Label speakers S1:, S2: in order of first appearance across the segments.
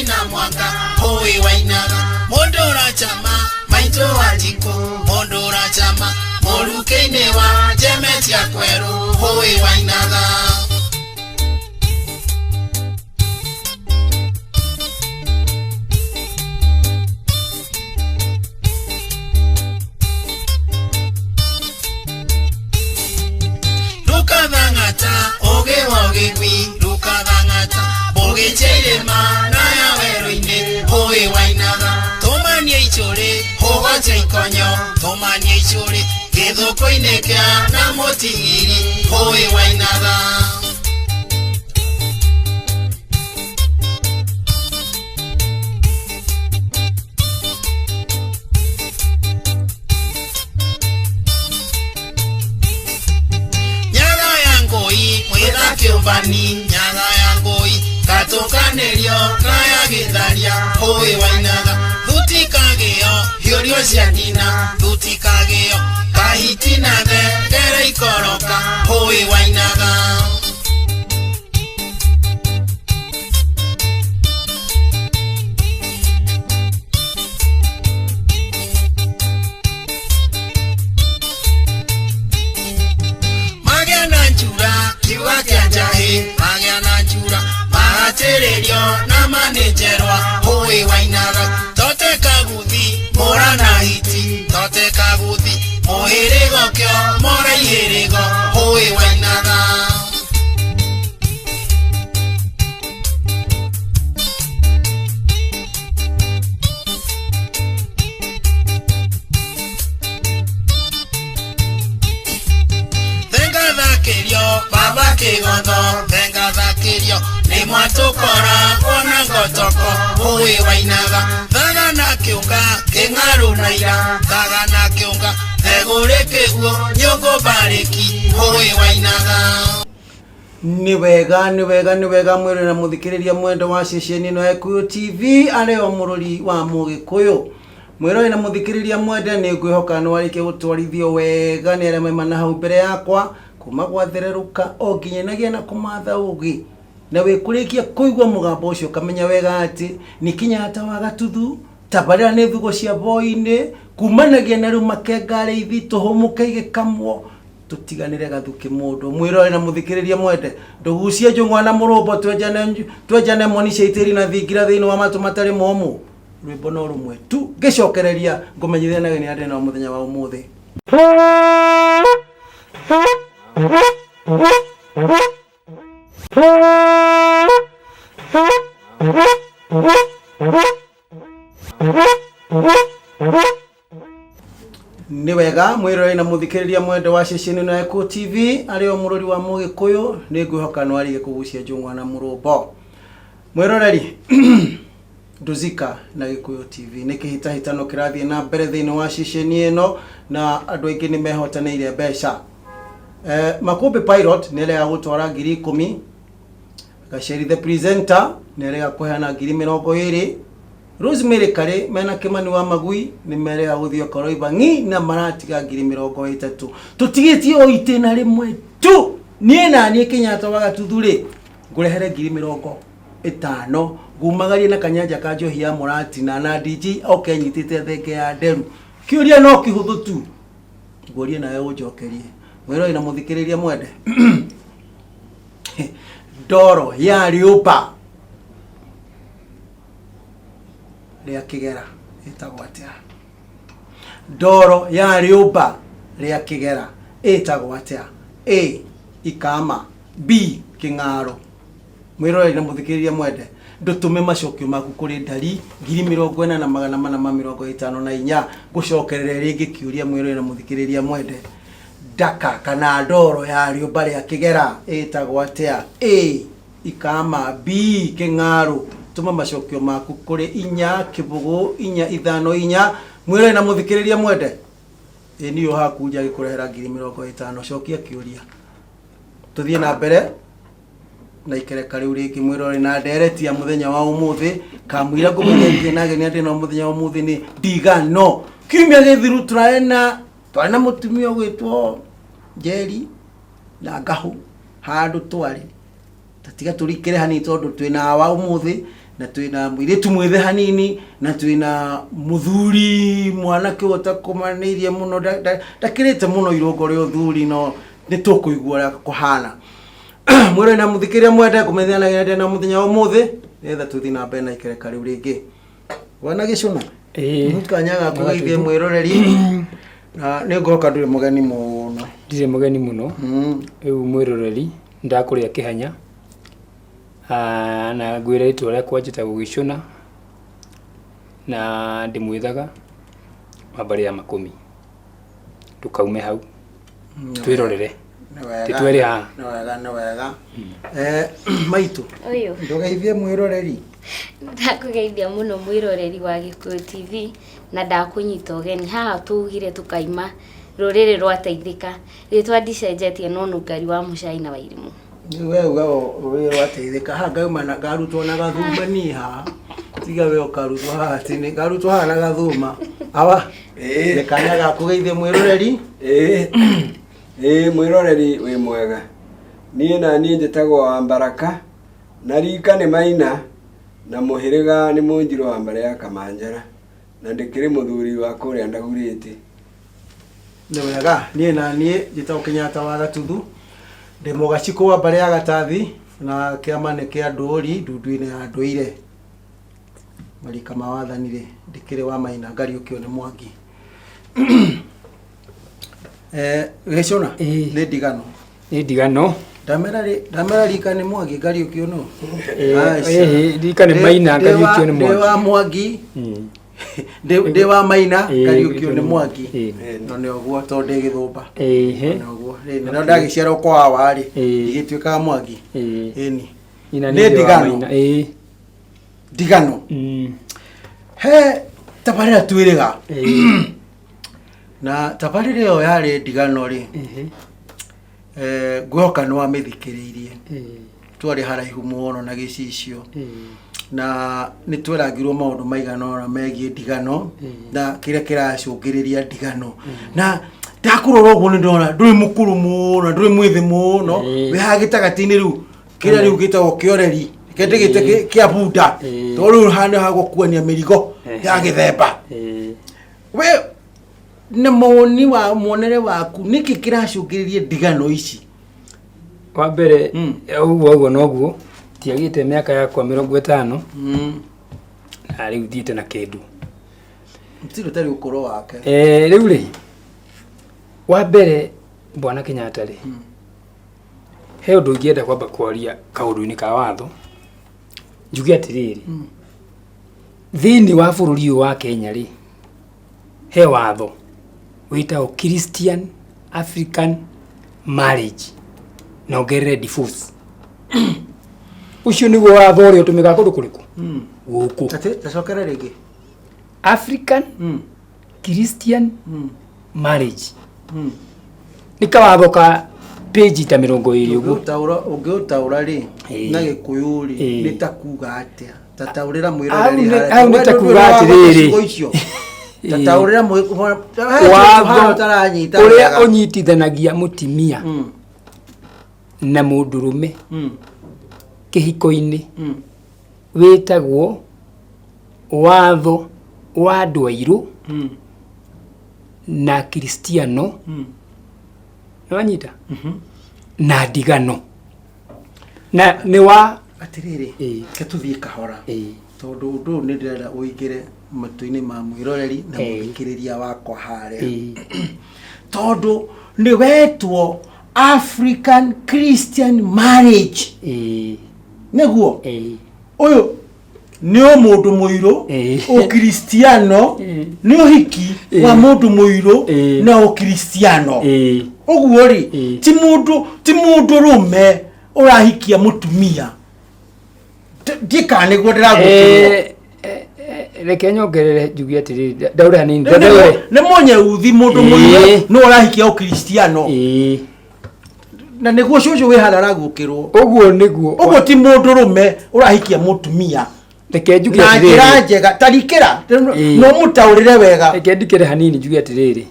S1: na mwanga hũĩ wainaga mũndũ ũracama maitũ wa njikũ mũndũ ũracama mũrukĩ-inĩ wa njeme cia kwerũ hũĩ wainaga. Rukathang'ata ũgĩ wa ũgĩgwi rukathang'ata mbũgĩ cia irĩma na ya werũ-inĩ hũĩ wainaga tũmanie icũrĩ hũgo cia ikonyo tũmanie icũrĩ gĩthũkũ-inĩ kĩa na mũtigiri hũĩ wainaga. Nyaga ya ngũi mwĩtha kĩũmbani nyaga ya ngũi gatũkanĩrio na ya gĩtharia hũĩ wainaga thutikagĩo hiũrio cia ndina thutikagĩo kahiti na thengere ikoroka hũĩ wainaga. Magĩa na njura kiuga kĩa njahĩ magĩa na njura mahatĩrĩrio na manĩnjerwa hũĩ wainaga tote kaguthi mũra na hiti tote kaguthi mũhĩrĩgo kĩo mora ihĩrĩgo hũĩ wainaga. Thenga thakĩrio baba kĩgotho thenga thakĩrio nĩ mwatũkora kuona ngotoko hũĩ wainaga thaga na kĩũnga kĩng'arũ na ira thaga na kĩũnga thegũrĩ kĩguo nyũngũ mbarĩki hũĩ wainaga.
S2: Nĩ wega, nĩ wega, nĩ wega mwĩrore na mũthikĩrĩria mwendo wa ceceni ĩno ya Gĩkũyũ TV arĩ o mũrori wa mũgĩkũyũ. Mwĩrore na mũthikĩrĩria mwende nĩ ngwĩhoka nĩ warĩkia gũtwarithio wega nĩ arĩa maima na hau mbere yakwa kuma gwathererũka o nginyanagia na kũmatha ũgĩ na wĩkũrĩkia kũigua mũgambo ũcio ũkamenya wega atĩ nĩ Kenyatta wa Gatuthu tabarĩra nĩ thugo cia boinĩ kumanagia na rĩu makenga arĩithi tũhũmũke igĩkamwo tũtiganĩre gathuki mũndũ mwĩrore na mũthikĩrĩria mwende ndũgucie njũng'wa na mũrũmbo twenjane moni cia itĩri na thingira thĩinĩ wa matũ matarĩ momũ rwĩmbo no rũmwe tu ngĩcokereria ngũmenyithia na gĩni andĩ na mũthenya wa ũmũthĩ. Nĩ wega mwĩrore na mũthikĩrĩria mwende wa ceceni ĩno ya Gĩkũyũ TV arĩ o mũrori wa mũgĩkũyũ nĩ ngwĩhoka nĩ warĩkia kũgucia njũng'wa na mũrũmbo. Mwĩroreri Nduzika na Gĩkũyũ TV nĩ kĩhĩtahĩtano kĩrathiĩ na mbere thĩinĩ wa ceceni ĩno na andũ aingĩ nĩ mehotanĩire mbeca. Makũmbĩ Pilot nĩ arega gũtwara 10,000, Gaceri the presenter nĩ arega kũheana 20,000, Rosemary Karĩ mena Kĩmani wa Magui nĩ merega gũthiĩ okorwo ibang'i na maratiga 30,000. Tũtigĩtie o itĩna rĩmwe tu niĩ na niĩ Kenyatta wa Gatuthu rĩ ngũrehere 50,000 ngumagarie na kanyanja ka njohi ya mũratina na DJ oke nyitĩte thenge ya nderu. Kĩũria no kĩhũthũ tu ngũrie nawe ũnjokerie. Mwĩrori na mũthikĩrĩria mwende ndoro ya rĩũmba rĩa kĩgera ĩtagwo atĩa? Ndoro ya rĩũmba rĩa kĩgera ĩtagwo atĩa? A ikama, B kĩng'aro. Mwĩroreri na mũthikĩrĩria mwende ndũtũme macokio maku kũrĩ ndari 40454 ngũcokerere rĩngĩ kĩũria mwĩroreri na mũthikĩrĩria mwende ndaka kana ndoro ya rĩũmba rĩa kĩgera ĩtagwo atĩa? A ikama, B kĩng'aro. Tũma macokio maku kũrĩ 4 0 4 5 4 mwĩroreri na mũthikĩrĩria mwende ĩ niĩ haku nja gĩkũrehera 50,000 cokia kĩũria tũthiĩ na mbere na ikereka rĩu rĩngĩ mwĩrore na ndereti ya mũthenya wa ũmũthĩ kamũira ngũmenyithie na ageni andĩ na mũthenya wa ũmũthĩ nĩ ndigano kiumia gĩthiru tũrarĩ na twarĩ na mũtumia ũgwĩtwo Njeri na Ngahũ handũ twarĩ tatiga tũrikĩre hanini tondũ twĩna awa ũmũthĩ Na twĩna mũirĩtu mwĩthĩ hanini na twĩna mũthuri mwanake ũyũ ũtakũmanĩirie mũno, ndakĩrĩte mũno irũngo rĩa ũthuri, no nĩ tũkũigua ũrĩa kũhana. Mwĩrore na mũthikĩria mwende kũmenyanagia na mũthenya wa ũmũthĩ nĩgetha tũthiĩ na mbere na ikereka rĩu rĩngĩ. Bwana Gĩcũna,
S3: Ĩĩ.
S2: kanya ga kũgeithie mwĩroreri, na nĩ ngũhoka ndũrĩ mũgeni mũno.
S3: Ndirĩ mũgeni mũno. Rĩu mwĩroreri, ndakũrĩa kĩhanya. Na ngwĩre rĩtwa rĩakwa njĩtagwo Gĩcũna na ndĩmwĩthaga wa mbarĩ ya Makũmi. Ndũkaume hau, twĩrorere.
S2: Nĩ wega.
S3: Tĩtwerĩ haha.
S2: Nĩ wega, nĩ wega. Maitũ,
S4: Ũyũ.
S2: ndũgeithie mwĩroreri.
S4: Ndakũgeithia mũno mwĩroreri wa Gĩkũyũ TV na ndakũnyita ũgeni haha. Tugire tũkaima rũrĩrĩ rwateithĩka. Rĩtwa ndicenjetie, no nũngari wa mũcai na wairimũ.
S2: We uga rũrĩrĩ rwateithĩka haha, ngauma na ngarutwo na gathuma niĩ haha, tiga we ũkarutwo haha, atĩ nĩ ngarutwo haha na gathuma awa.
S5: Ĩĩ.
S2: Nĩ kanya ga kũgeithia mwĩroreri.
S5: Ĩĩ, mwĩroreri wĩ mwega. Niĩ na niĩ njĩtagwo wa Mbaraka na rika nĩ Maina na mũhĩrĩga nĩ Mũnjirũ wa mbarĩ ya Kamanjara na ndĩkĩrĩ mũthuri wa kũrĩa Ndagurĩti.
S2: Nĩ wega. Niĩ na niĩ njĩtagwo Kenyatta wa Gatuthu, ndĩ mũgacikũ wa mbarĩ ya Gatathi na kĩama nĩ kĩa Ndũri ndundu-inĩ ya Ndũire. Marika ma wathani rĩ, ndĩkĩrĩ wa Maina, ngariũkio nĩ Mwangi. Gĩcũna,
S3: Ĩĩ.
S2: nĩ ndigano.
S3: Nĩ ndigano.
S2: Ndamera rĩ, ndamera rika nĩ Mwangi, ngariũkio nũ?
S3: Ĩĩ,
S2: Aca.
S3: ĩĩ, rika nĩ Maina, ngariũkio nĩ
S2: Ndĩ wa
S3: Mwangi.
S2: Mwangi, ndĩ wa Maina, ngariũkio nĩ Mwangi. No nĩ ũguo, tondũ ndĩ gĩthũmba. No ũguo. Rĩ, no ndagĩciarwo kwa awa rĩ, igĩtuĩkaga Mwangi. Ĩni.
S3: Ina
S2: Nĩ
S3: nĩ ndĩ wa
S2: ndigano.
S3: Maina. Ĩĩ.
S2: Ndigano. He tabarĩra twĩrĩga. Na tabarĩra ĩyo yarĩ ndigano rĩ, ngwĩhoka nĩ wamĩthikĩrĩirie. Twarĩ haraihu mũno na gĩcicio. Na nĩ twerangirwo maũndũ maigana ũna megiĩ ndigano na kĩrĩa kĩracũngĩrĩria ndigano. Na ndakũrora ũguo nĩ ndona ndũrĩ mũkũrũ mũno, ndũrĩ mwĩthĩ mũno, wĩ haha gĩtagatĩ-inĩ. Rĩu kĩrĩa rĩu gĩtagwo kĩoreri, reke ndĩgĩte kĩa bunda, tondũ rĩu haha nĩ hagũkuania mĩrigo ya gĩthemba. We na mawoni wa muonere waku, nĩkĩ kĩracũngĩrĩria ndigano ici?
S3: Wa mbere, ũguo ũguo noguo tiagĩte mĩaka yakwa 50 na rĩu thiĩte na kĩndũ.
S2: Mtirĩ ũtarĩ ũkũrũ wake.
S3: Rĩu rĩ, wa mbere, bwana Kenyatta rĩ, he ũndũ ingĩenda kwamba kwaria kaũndũ-inĩ ka watho, njuge atĩrĩrĩ, thĩinĩ wa bũrũri ũyũ wa Kenya rĩ, he watho wĩtagwo Christian African Marriage na ongerere divorce. Ũcio nĩguo watho ũrĩa ũtũmĩkaga kũndũ kũrĩkũ gũkũ.
S2: Atĩ tacokera rĩngĩ.
S3: African Christian Marriage nĩ kawatho ka page ta 20 ũguo.
S2: Ũngĩũtaũra rĩ na Gĩkũyũ rĩ, nĩ ta kuga atĩa? Tataũrĩra mwĩroreri harĩa.
S3: Hau nĩ ta
S2: We
S3: kuga
S2: ndũrĩ wa
S3: atĩrĩrĩ.
S2: ciugo icio. Tataũrĩra
S3: Watho
S2: ũtaranyita
S3: ũrĩa
S2: wega.
S3: ũnyitithanagia mũtimia na mũndũrũme kĩhiko-inĩ wĩtagwo watho wa andũ airũ na Kristiano. Nĩwanyita? Na ndigano na nĩ wa
S2: Atĩrĩrĩ,
S3: Ĩĩ.
S2: ke tũthiĩ kahora, tondũ ũndũ ũyũ nĩ ndĩrenda ũingĩre matũ-inĩ ma mwĩroreri na mũthikĩrĩria wakwa harĩa, tondũ nĩ wetwo African Christian Marriage. Nĩguo ũyũ nĩ o mũndũ mũirũ, ũkristiano, nĩ ũhiki wa mũndũ mũirũ na ũkristiano. Ũguo rĩ, ti mũndũ rũme ũrahikia mũtumia. Ndiĩ nĩguo ndĩragũkĩrwo.
S3: Reke nyongerere njuge atĩrĩrĩ, ndaũre hanini, ndaũre.
S2: Nĩ mũnyeuthi, mũndũ mũirũ nĩ ũrahikia ũkristiano, na nĩguo cũcũ wĩ harĩa aragũkĩrwo.
S3: Ũguo nĩguo.
S2: Ũguo ti mũndũ rũme ũrahikia mũtumia
S3: Reke njuge
S2: na njĩra
S3: atĩrĩrĩ.
S2: njega tarikĩra no mũtaũrĩre wega.
S3: Reke ndikĩre hanini njuge atĩrĩrĩ,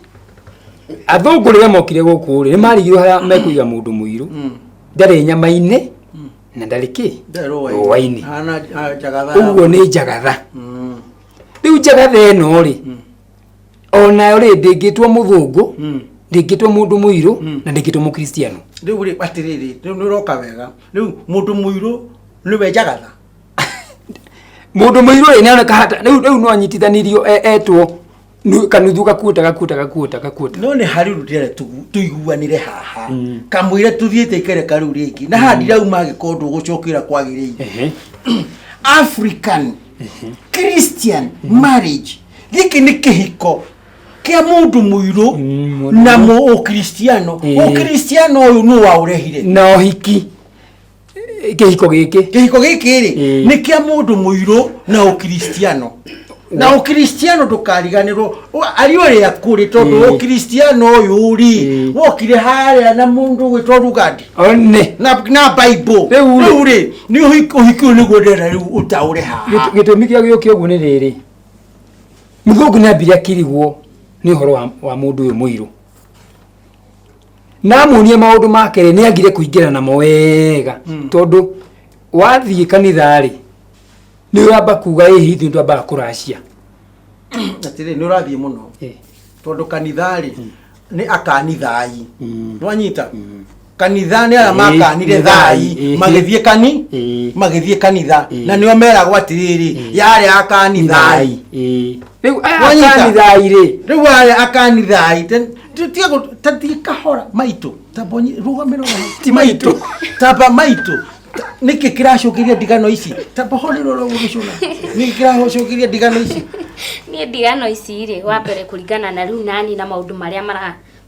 S3: athũngũ rĩrĩa mokire gũkũ rĩ, nĩ marigirwo harĩa mekũiga mũndũ mũirũ ndarĩ nyama-inĩ. Na ndarĩ kĩ?
S2: Ndarĩ rũa-inĩ.
S3: Rũa-inĩ.
S2: Hana ah, njagatha.
S3: Ũguo nĩ njagatha. Rĩu njagatha ĩno rĩ, onayo rĩ, ndĩngĩtwo mũthũngũ, ndĩngĩtwo mũndũ mũirũ, na ndĩngĩtwo mũkristiano.
S2: Rĩu rĩ, atĩrĩrĩ, rĩu nĩ ũroka wega. Rĩu mũndũ mũirũ nĩwe njagatha.
S3: Mũndũ mũirũ rĩ, nĩoneka hata rĩu no anyitithanirio etwo kanuthu gakuota gakuota gakuota gakuota.
S2: No nĩ harĩ ũndũ ndĩrenda tũiguanĩre haha. Kamũira tũthiĩte ikereka rĩu rĩngĩ. Na haha ndirauma angĩkorwo ndũgũcokera kwagĩrĩire. African Christian marriage gĩkĩ nĩ kĩhiko kĩa mũndũ mũirũ
S3: Mũndũ
S2: na mũkristiano. Ũkristiano ũyũ nũ waũrehire?
S3: Na ũhiki, kĩhiko gĩkĩ.
S2: Kĩhiko gĩkĩ rĩ, nĩ kĩa mũndũ mũirũ na ũkristiano, na ũkristiano ndũkariganĩrwo arĩ ũrĩa kũrĩ, tondũ ũkristiano ũyũ rĩ, wokire harĩa na mũndũ gwĩtwo Rugandi
S3: One.
S2: na Bible.
S3: Rĩu rĩ.
S2: Rĩu rĩ, nĩ ũhiki ũyũ nĩguo ndĩrenda rĩu ũtaũre haha.
S3: Gĩtũmi kĩa gĩũke ũguo nĩ rĩrĩ, mũthũngũ nĩ ambire akĩrigwo nĩ ũhoro wa mũndũ ũyũ mũirũ, na amuonie maũndũ make rĩ, nĩ agire kũingĩra namo wega, tondũ wathiĩ kanitha rĩ, nĩ ũramba kuga ĩhi ithuĩ twambaga kũracia.
S2: Atĩrĩ, nĩ ũrathiĩ mũno, tondũ kanitha rĩ, nĩ akanithai. Nwanyita kanitha nĩ arĩa makanire
S3: nĩ
S2: thai,
S3: thai,
S2: magĩthiĩ kani magĩthiĩ kanitha, na nĩo meragwo atĩrĩrĩ, yarĩ akanithai.
S3: Rĩu aya
S2: Wanyita?
S3: akanithai rĩ,
S2: Rĩu arĩa akanithai tiga tathiĩ kahora maitũ, tamba rũgamĩrwo.
S3: Ti maitũ.
S2: Tamba maitũ. Nĩkĩ kĩracũngĩria ndigano ici? Tamba horĩrwo ũrĩa ũgũgĩcũna, nĩkĩ kĩracũngĩria ndigano ici?
S4: Niĩ ndigano ici rĩ, wa mbere, kũringana na rĩu nani na maũndũ marĩa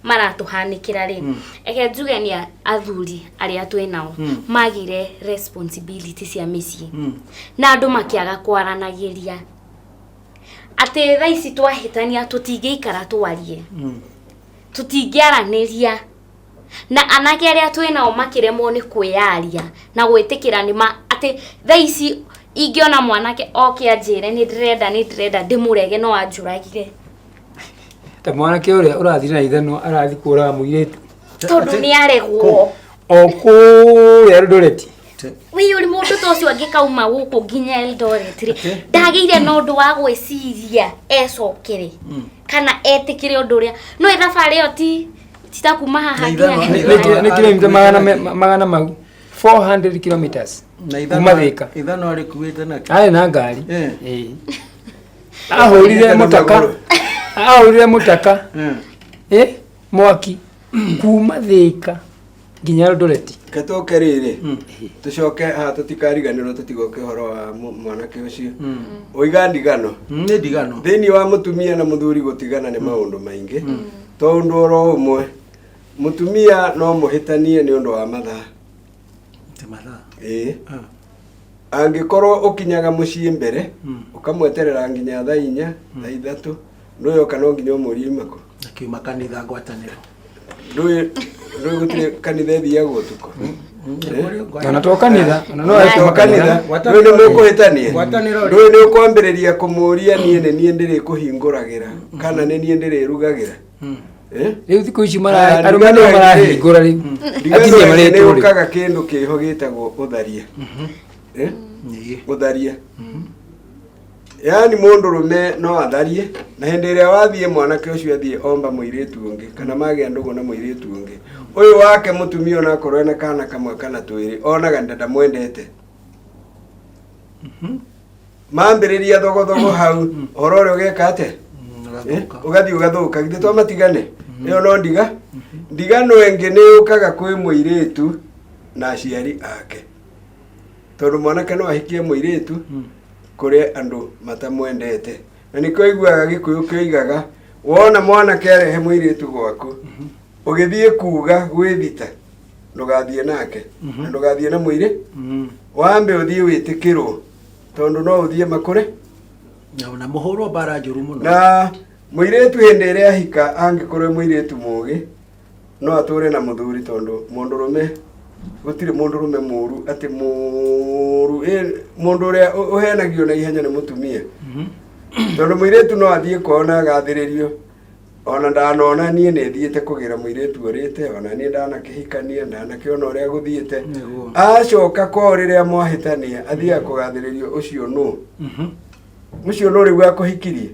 S4: maratũhanĩkĩra rĩ, eke njuge nĩ athuri arĩa twĩ nao magire responsibility cia mĩciĩ, na andũ makĩaga kwaranagĩria, atĩ thaa ici twahĩtania tũtingĩikara twarie, tũtingĩaranĩria, na anake arĩa twĩ nao makĩremwo nĩ kwĩyaria na gwĩtĩkĩra nĩ ma atĩ thaa ici ingĩona mwanake oke anjĩre nĩ ndĩrenda ndĩmũrege, no anjũragire.
S3: Ta mwanake ũrĩa ũrathiĩ na ithanwa arathiĩ kũraga mũirĩtu.
S4: Tondũ nĩ aregwo.
S3: O kũrĩa Eldoret.
S4: Wĩ ũrĩ mũndũ ta ũcio angĩkauma gũkũ nginya Eldoret rĩ, ndagĩire na ũndũ wa gwĩciria ecokere kana etĩkĩre ũndũ ũrĩa no ĩthabarĩ ĩyo ti ta kuma haha
S2: Na
S4: nginya
S2: ithanwa-
S3: Nĩ
S4: Eldoret.
S3: kilomita magana mau 400 kilometers
S2: Na
S3: kuma
S2: ithanwa
S3: Thika.
S2: Ithanwa rĩkuĩte nakĩ?
S3: Arĩ na ngari. Ahũrire
S5: Na
S3: mũtaka
S5: magũrũ.
S3: Ahũrire mũtaka mwaki kuma Thika nginya Eldoret.
S5: Ketũke rĩrĩ, tũcoke haha, tũtikariganĩrwo, tũtigoke ũhoro wa mwanake ũcio ũiga ndigano.
S2: Nĩ ndigano.
S5: Thĩinĩ wa mũtumia na mũthuri gũtigana nĩ maũndũ maingĩ, to ũndũ oro ũmwe. Mũtumia no mũhĩtanie nĩ ũndũ wa mathaa.
S2: Ti mathaa.
S5: Ĩĩ, angĩkorwo ũkinyaga mũciĩ mbere, ũkamweterera nginya thaa 4, thaa 3, ndũyoka, no nginya ũmũrie imako.
S2: Akiuma kanitha ngwatanĩro.
S5: Ndũĩ gũtirĩ kanitha ĩthiagwo ũtukũ.
S3: Ona to kanitha, ona no
S5: To
S3: ekuma
S5: kanitha.
S3: Kanitha.
S5: Ndũĩ nĩ mũkũhĩtania.
S2: Ngwatanĩro rĩ.
S5: Ndũĩ nĩ ũkwambĩrĩria kũmũria, niĩ nĩ niĩ ndĩrĩkũhingũragĩra kana nĩ niĩ ndĩrĩrugagĩra? Eh?
S3: Rĩu thikũ ici
S5: Ah,
S3: arũme nĩo
S5: ndigano ĩngĩ-
S3: marahingũra rĩu.
S5: Ndigano
S3: Atumia
S5: ĩngĩ nĩ
S3: marĩtwo rĩu.
S5: ũkaga kĩndũ kĩho gĩtagwo ũtharia. Eh? Ũtharia, yaani mũndũrũme no atharie, na hĩndĩ ĩrĩa wathiĩ mwanake ũcio athiĩ omba mũirĩtu ũngĩ kana magĩa ndũgũ na mũirĩtu ũngĩ, ũyũ wake mũtumia, onakorwo ena kana kamwe kana twĩrĩ, onaga ndamwendete. Mambĩrĩria thogothogo hau, ũhoro ũrĩa ũgeka atĩa? Eh, ũgathiĩ ũgathũka. Githĩ to matigane? Ĩyo no ndigano. Ĩngĩ nĩ yũkaga kwĩ mũirĩtu na aciari ake, tondũ mwanake no ahikie mũirĩtu kũrĩ andũ matamwendete, na nĩkĩo iguaga Gĩkũyũ kĩoigaga, wona mwanake arehe mũirĩtu gwaku ũgĩthiĩ kuga gwĩthita, ndũgathiĩ nake na ndũgathiĩ na mũirĩ, wambe ũthiĩ wĩtĩkĩrwo, tondũ no ũthiĩ makũre.
S2: Na mũhũrwo mbara njũru mũno.
S5: Na mũirĩtu hĩndĩ ĩrĩa ahika, angĩkorwo e mũirĩtu mũgĩ, no atũre na mũthuri, tondũ mũndũrũme, gũtirĩ mũndũrũme mũru atĩ mũru. Mũndũ ũrĩa ũhenagio na ihenya nĩ mũtumia, tondũ mũirĩtu no athiĩ kwao na agathĩrĩrio. Ona ndanona niĩ nĩ thiĩte kũgĩra mũirĩtu ũrĩte, ona niĩ ndanakĩhikania, ndanakĩona ũrĩa gũthiĩte.
S2: Nĩguo.
S5: Acoka kwao rĩrĩa mwahĩtania, athiaga kũgathĩrĩrio ũcio nũ. Ũcio nũ rĩu akũhikirie.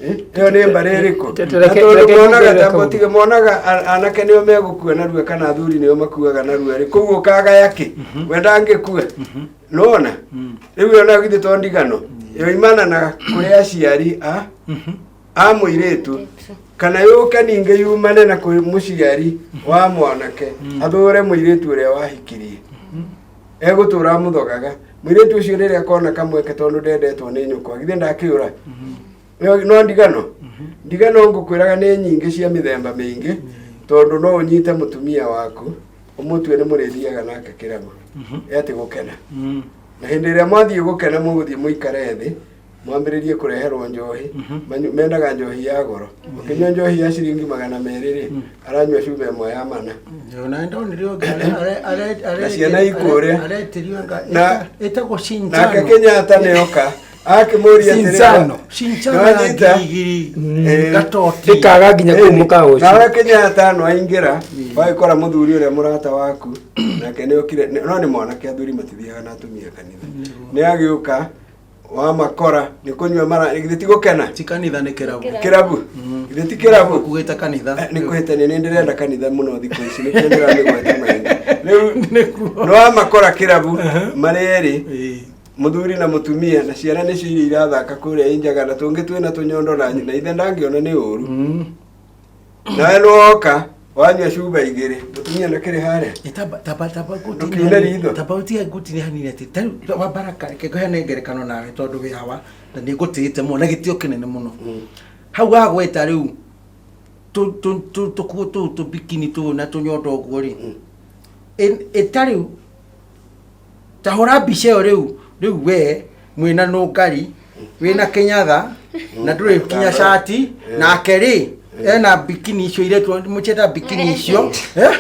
S5: Eh, ĩyo nĩ mbarĩ ĩrĩkũ? Na tondũ
S3: Reke
S5: monaga
S3: nyongerere
S5: ta
S3: kaũndũ.
S5: mũtige monaga anake nĩo megũkua narua kana athuri nĩo makuaga narua rĩ, koguo ũkagaya kĩ? We ndangĩkua. Nĩwona? Rĩu ĩyo nayo githĩ to ndigano? Ĩyo imana na kũrĩ aciari a mũirĩtu kana yũke ningĩ yumane na kwĩ mũciari wa mwanake athũre mũirĩtu ũrĩa wahikirie egũtũra amũthogaga mũirĩtu ũcio rĩrĩa akona kamweke tondũ ndendetwo nĩ nyũkwa githĩ ndakĩũra no ndigano ndigano ngũkwĩraga nĩ nyingĩ cia mĩthemba mĩingĩ tondũ no ũnyite mũtumia waku ũmũtue nĩ mũrĩthiaga nake kĩrabu atĩ gũkena na hĩndĩ ĩrĩa mwathiĩ gũkena mũgũthiĩ mũikare thĩ mwambĩrĩrie kũreherwo njohi. Mendaga njohi ya goro, ũkĩnyua njohi ya ciringi 200 rĩ, aranyua cuba ĩmwe ya mana.
S2: Ona ndonire ũngĩ
S5: Na ciana ikũrĩa.
S2: Aretirio anga ĩtagwo
S5: nake
S2: Shinchano.
S5: Kenyatta nĩoka akĩmũria atĩrĩ,
S3: Shinchano.
S2: Shinchano ya
S5: Nĩwanyita?
S2: 2000
S5: Eh.
S2: gatoti.
S3: Ĩkaga nginya kũu mũkawa ũcio.
S5: Nawe Kenyatta no aingĩra wagĩkora mũthuri ũrĩa mũrata waku nake nĩokire no nĩ mwanake athuri matithiaga na atumia kanitha nĩ agĩũka wamakora nĩ kũnyua mara githĩ ti gũkena
S2: Ti kanitha nĩ kĩrabu.
S5: Kĩrabu githĩ ti kĩrabu?
S2: Kugĩte kanitha.
S5: Nĩ kũhĩtania nĩ ndĩrenda kanitha mũno thikũ ici nĩkĩo ndĩramĩgweta maingĩ rĩu.
S2: Nĩguo.
S5: Nĩ wamakora kĩrabu marĩ erĩ,
S2: Ĩĩ.
S5: mũthuri na mũtumia na ciana nĩcio iria irathaka kũrĩa injaga na tũngĩ twĩna tũnyondo na nyina ithe ndangĩona nĩ ũru. Nawe nĩwoka wanyua cuba igĩrĩ mũtumia ndakĩrĩ harĩa.
S2: Ĩ, taba taba taba
S5: Ndũkiune ritho.
S2: Taba utige ngũtinie hanini atĩ tarĩu wa Baraka reke ngũheane ngerekano nawe tondũ wĩ hawa na nĩ ngũtĩĩte mũno na gĩtĩo kĩnene mũno hau wagweta rĩu tũkuo tũu tũbikini tũu na tũnyondo ũguo rĩ, ĩ ta rĩu ta hũra mbica ĩyo rĩu rĩu we mwĩna nũngari wĩna kĩnyatha na ndũrĩ kinya cati nake rĩ ena bikini icio iretwo mũcieta bikini icio. Eh?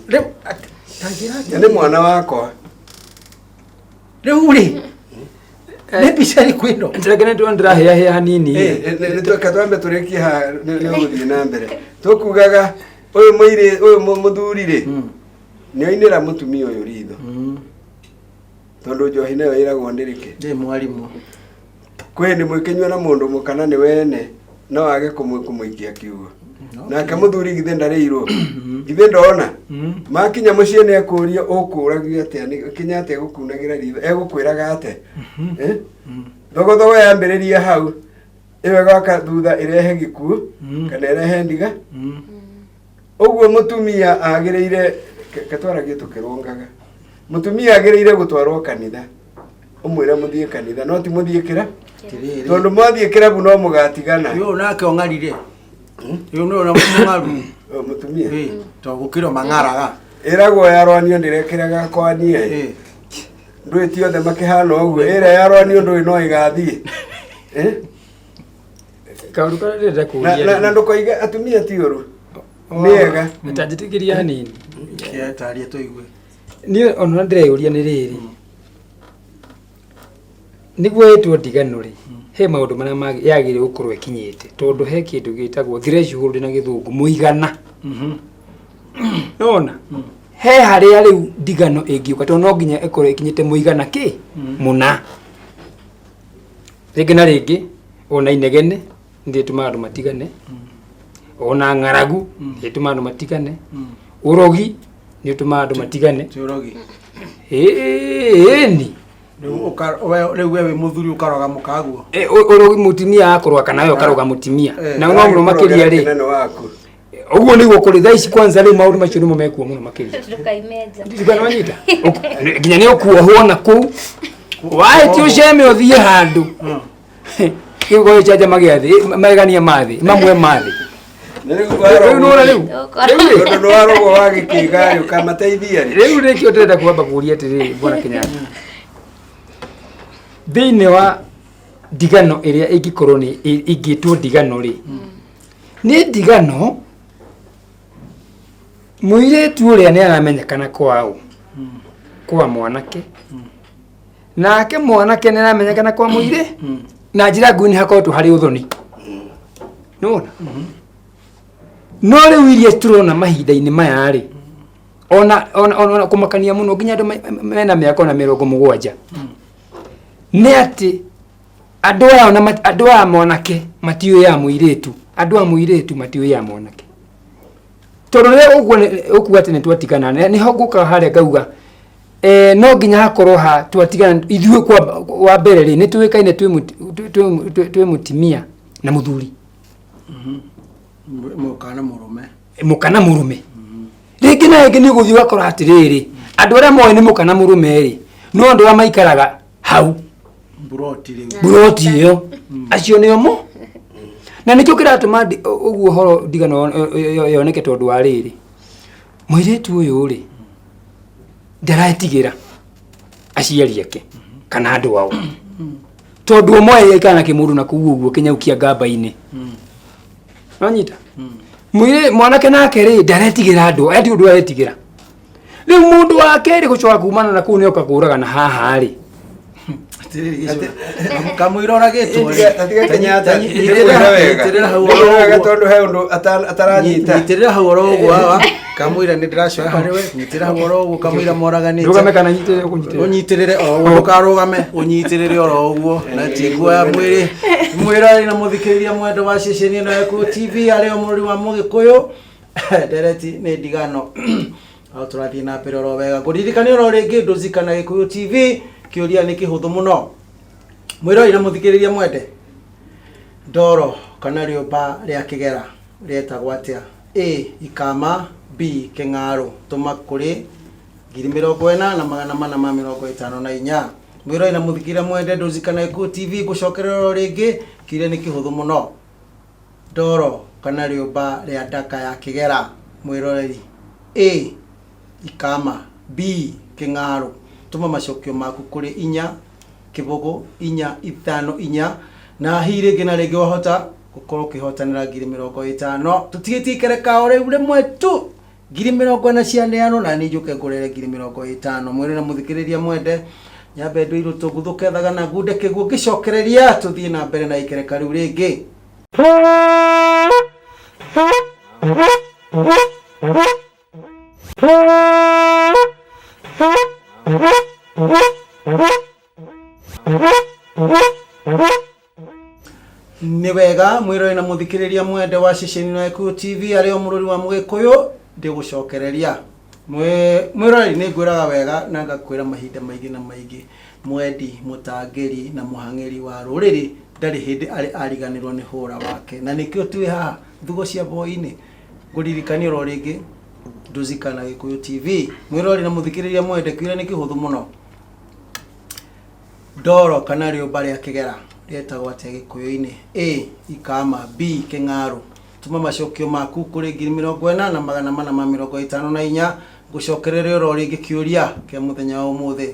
S2: Rĩu ta njĩra
S5: Na nĩ mwana wakwa.
S2: Rĩu rĩ nĩ mbica ĩrĩkũ ĩno?
S3: Reke nĩ ndĩrahĩahĩa hanini.
S5: Nĩtweka twambe tũrĩkie haha nĩ ũgũthiĩ na mbere tũkugaga ũyũ mũirĩ ũyũ mũthuri rĩ nĩ oinĩra mũtumia ũyũ ritho tondũ njohi nayo ĩragwo ndĩrĩke.
S2: Ndĩ mwarimũ.
S5: Kwĩ nĩ mwĩkĩnyua na mũndũ mũkana nĩ wene no age kũmũikia kiugo nake mũthuri githĩ ndarĩirwo githĩ ndona makinya mũciĩ nĩ ekũria ũkũragio atĩa Kenyatta egũkunagĩra ritho egũkwĩraga atĩa? Eh? Thogothogo yambĩrĩria hau ĩyo ĩgoka thutha ĩrehe gĩkuũ kana ĩrehe ndiga ũguo mũtumia agĩrĩire ketwaragie tũkĩrũngaga mũtumia agĩrĩire gũtwarwo kanitha ũmwĩre mũthiĩ kanitha no ti mũthiĩ kĩra
S2: Atĩrĩrĩ.
S5: Tondũ mwathiĩ kĩrabu no mũgatigana.
S2: Ũyũ nake ũng'arire ũyũ nĩwe ũrĩa mũng'aru.
S5: Ũyũ mũtumia.
S2: Ĩ, to gũkĩra mang'araga.
S5: Ĩragwo yarwanio ndĩrekĩraga kwanie.
S2: Ĩ.
S5: Ndũĩ ti othe makĩhana ũguo ĩrĩa yarwanio ndũĩ no ĩgathiĩ. Eh?
S3: Kaũndũ karĩa ndĩrenda kũũria
S5: Na ndũkoige atumia ti ũru nĩ ega.
S3: Ta njĩtĩkĩria hanini.
S2: Taria tũigue.
S3: Niĩ ona ndĩreyũria nĩ rĩrĩ nĩguo ĩtwo ndigano rĩ he maũndũ marĩa yagĩrĩire gũkorwo ĩkinyĩte tondũ he kĩndũ gĩtagwo threshold na gĩthũngũ mũigana nona he harĩa rĩu ndigano ĩngiũka tondũ no nginya ĩkorwo ĩkinyĩte mũigana kĩ mũna rĩngĩ na rĩngĩ ona inegene nĩ rĩtũmaga andũ matigane ona ng'aragu nĩ rĩtũmaga andũ matigane ũrogi nĩ ũtũmaga andũ matigane.
S2: Ti ũrogi.
S3: Ĩni.
S2: Rĩu we wĩ mũthuri ũkaroga mũkaguo.
S3: Ũrogi mũtumia akorwa kana we ũkaroga mũtumia.
S2: Eh.
S3: Na no mũno makĩria rĩ
S5: Nene waku.
S3: Ũguo nĩguo kũrĩ thaa ici kwanza rĩu maũndũ macio nĩmo mekuo mũno makĩria.
S4: Ndũkaimenja.
S3: Ndirikana wanyita nginya nĩ ũkuohwo na kũu wahĩtia ũceme ũthiĩ handũ gĩgũkorwo gĩcanjama gĩa thĩ magegania ma thĩ mamwe ma thĩ.
S5: Na rĩu
S3: Rĩu nĩwona rĩu rĩu rĩ
S5: tondũ nĩ warogwo wagĩkĩga rĩ ũkamateithia rĩ.
S3: Rĩu nĩkĩo ndĩrenda kwamba kũũria atĩrĩrĩ bwana Kenyatta thĩinĩ wa ndigano ĩrĩa ĩngĩkorwo nĩ ĩngĩtwo ndigano rĩ nĩ ndigano mũirĩtu ũrĩa nĩ aramenyekana kwao kwa mwanake nake mwanake nĩ aramenyekana kwa mũirĩ na njĩra nguhĩ nĩ hakoretwo harĩ ũthoni nĩwona. No rĩu iria tũrona mahinda-inĩ maya rĩ, ona kũmakania mũno nginya andũ mena mĩaka ona 70, nĩ atĩ andũ aya ona andũ aya mwanake matiũĩ ya mũirĩtu, andũ a mũirĩtu matiũĩ ya mwanake, tondũ rĩrĩa ũguo ũkuga atĩ nĩ twatigana, nĩho ngũka harĩa ngauga no nginya hakorwo ha twatigana ithuĩ kwa wa mbere rĩ, nĩ tũĩkaine twĩ mũtimia na mũthuri.
S2: Mũka na mũrũme.
S3: Mũka na mũrũme. Rĩngĩ na rĩngĩ nĩ ũgũthiĩ ũgakora atĩrĩrĩ, andũ arĩa moĩ nĩ mũka na mũrũme rĩ, no andũ arĩa maikaraga hau
S2: Mburoti rĩu.
S3: Mburoti ĩyo, acio nĩo mo, na nĩkĩo kĩratũma ũguo ũhoro ndigano yoneke, tondũ wa rĩrĩ, mũirĩtu ũyũ rĩ, ndaretigĩra aciari ake kana andũ ao, tondũ ũmwe aikara na kĩmũndũ na kũu ũguo kĩnyaukia ngamba-inĩ nonyita mwire mwanake nake rĩ, ndaretigĩra andũ ati ũndũ aretigĩra. Rĩu mũndũ wa kerĩ gũcoka kumana na kũu nĩoka kũragana haha rĩ.
S2: Kamũira ũragĩtwo rĩ.
S5: Tiga Kenyatta,
S2: Nyitĩrĩra
S5: wega.
S2: Nyitĩrĩra hau
S5: Nĩ
S2: oro
S5: wega
S2: ũguo.
S5: tondũ he ũndũ ataranyita.
S2: Nyitĩrĩra hau oro ũguo haha. Kamũira nĩ ndĩracoka harĩ we. Nyitĩrĩra hau oro ũguo kamũira moraganĩte.
S3: Ndũgame kana nyitĩrĩre ũkũnyitĩrĩra?
S2: Ũnyitĩrĩre oro ũguo, ndũkarũgame, ũnyitĩrĩre oro ũguo na tiguoya mwĩrĩ. Mwĩroreri na mũthikĩrĩria mwendo wa ceceni ĩno ya Gĩkũyũ TV, arĩ o mũrori wa Mũgĩkũyũ, ndereti nĩ ndigano o tũrathiĩ na mbere oro wega. Ngũririkania oro rĩngĩ, Ndũzika na Gĩkũyũ TV, kĩũria nĩ kĩhũthũ mũno. Mwĩroreri na mũthikĩrĩria mwende, ndoro kana rĩũmba rĩa kĩgera rĩetagwo atĩa? A ikama, B kĩng'arũ. Tũma kũrĩ 40454. Mwĩroreri na mũthikĩrĩria mwende, Ndũzika na Gĩkũyũ TV, ngũcokerera oro rĩngĩ, kĩũria nĩ kĩhũthũ mũno. Ndoro kana rĩũmba rĩa ndaka ya kĩgera, mwĩroreri, A ikama, B kĩng'arũ. Tũma macokio maku kũrĩ 4 0 4 5 4, na hihi rĩngĩ na rĩngĩ wahota gũkorwo ũkĩhotanĩra 50,000. Tũtigĩtie ikereka o rĩu rĩmwe tu, 40,000 cianeanwo, na niĩ njũke ngũrere 50,000. Mwĩrĩ na mũthikĩrĩria mwende, nyambe ndũirũ tũguthũke thagana ngunde kĩguo ngĩcokereria, tũthiĩ na mbere na ikereka rĩu rĩngĩ. Nĩ wega, mwĩrore na mũthikĩrĩria mwende wa ceceni na Gĩkũyũ TV, arĩ o mũrori wa Mũgĩkũyũ, ndĩgũcokereria. Mwĩroreri, nĩ ngwĩraga wega na ngakwĩra mahinda maingĩ na maingĩ, mwendi mũtangĩri na mũhang'ĩri wa rũrĩrĩ ndarĩ hĩndĩ arĩ ariganĩrwo nĩ hũra wake, na nĩkĩo twĩ haha thugo cia boinĩ. Ngũririkania oro rĩngĩ, Ndũzika na Gĩkũyũ TV. Mwĩroreri na mũthikĩrĩria mwende, kĩũria nĩ kĩhũthũ mũno. Ndoro kana rĩũmba rĩa kĩgera rĩetagwo atĩa Gĩkũyũ-inĩ? A ikama, B kĩng'arũ. Tũma macokio maku kũrĩ 40454. Ngũcokereria oro rĩngĩ kĩũria kĩa mũthenya wa ũmũthĩ.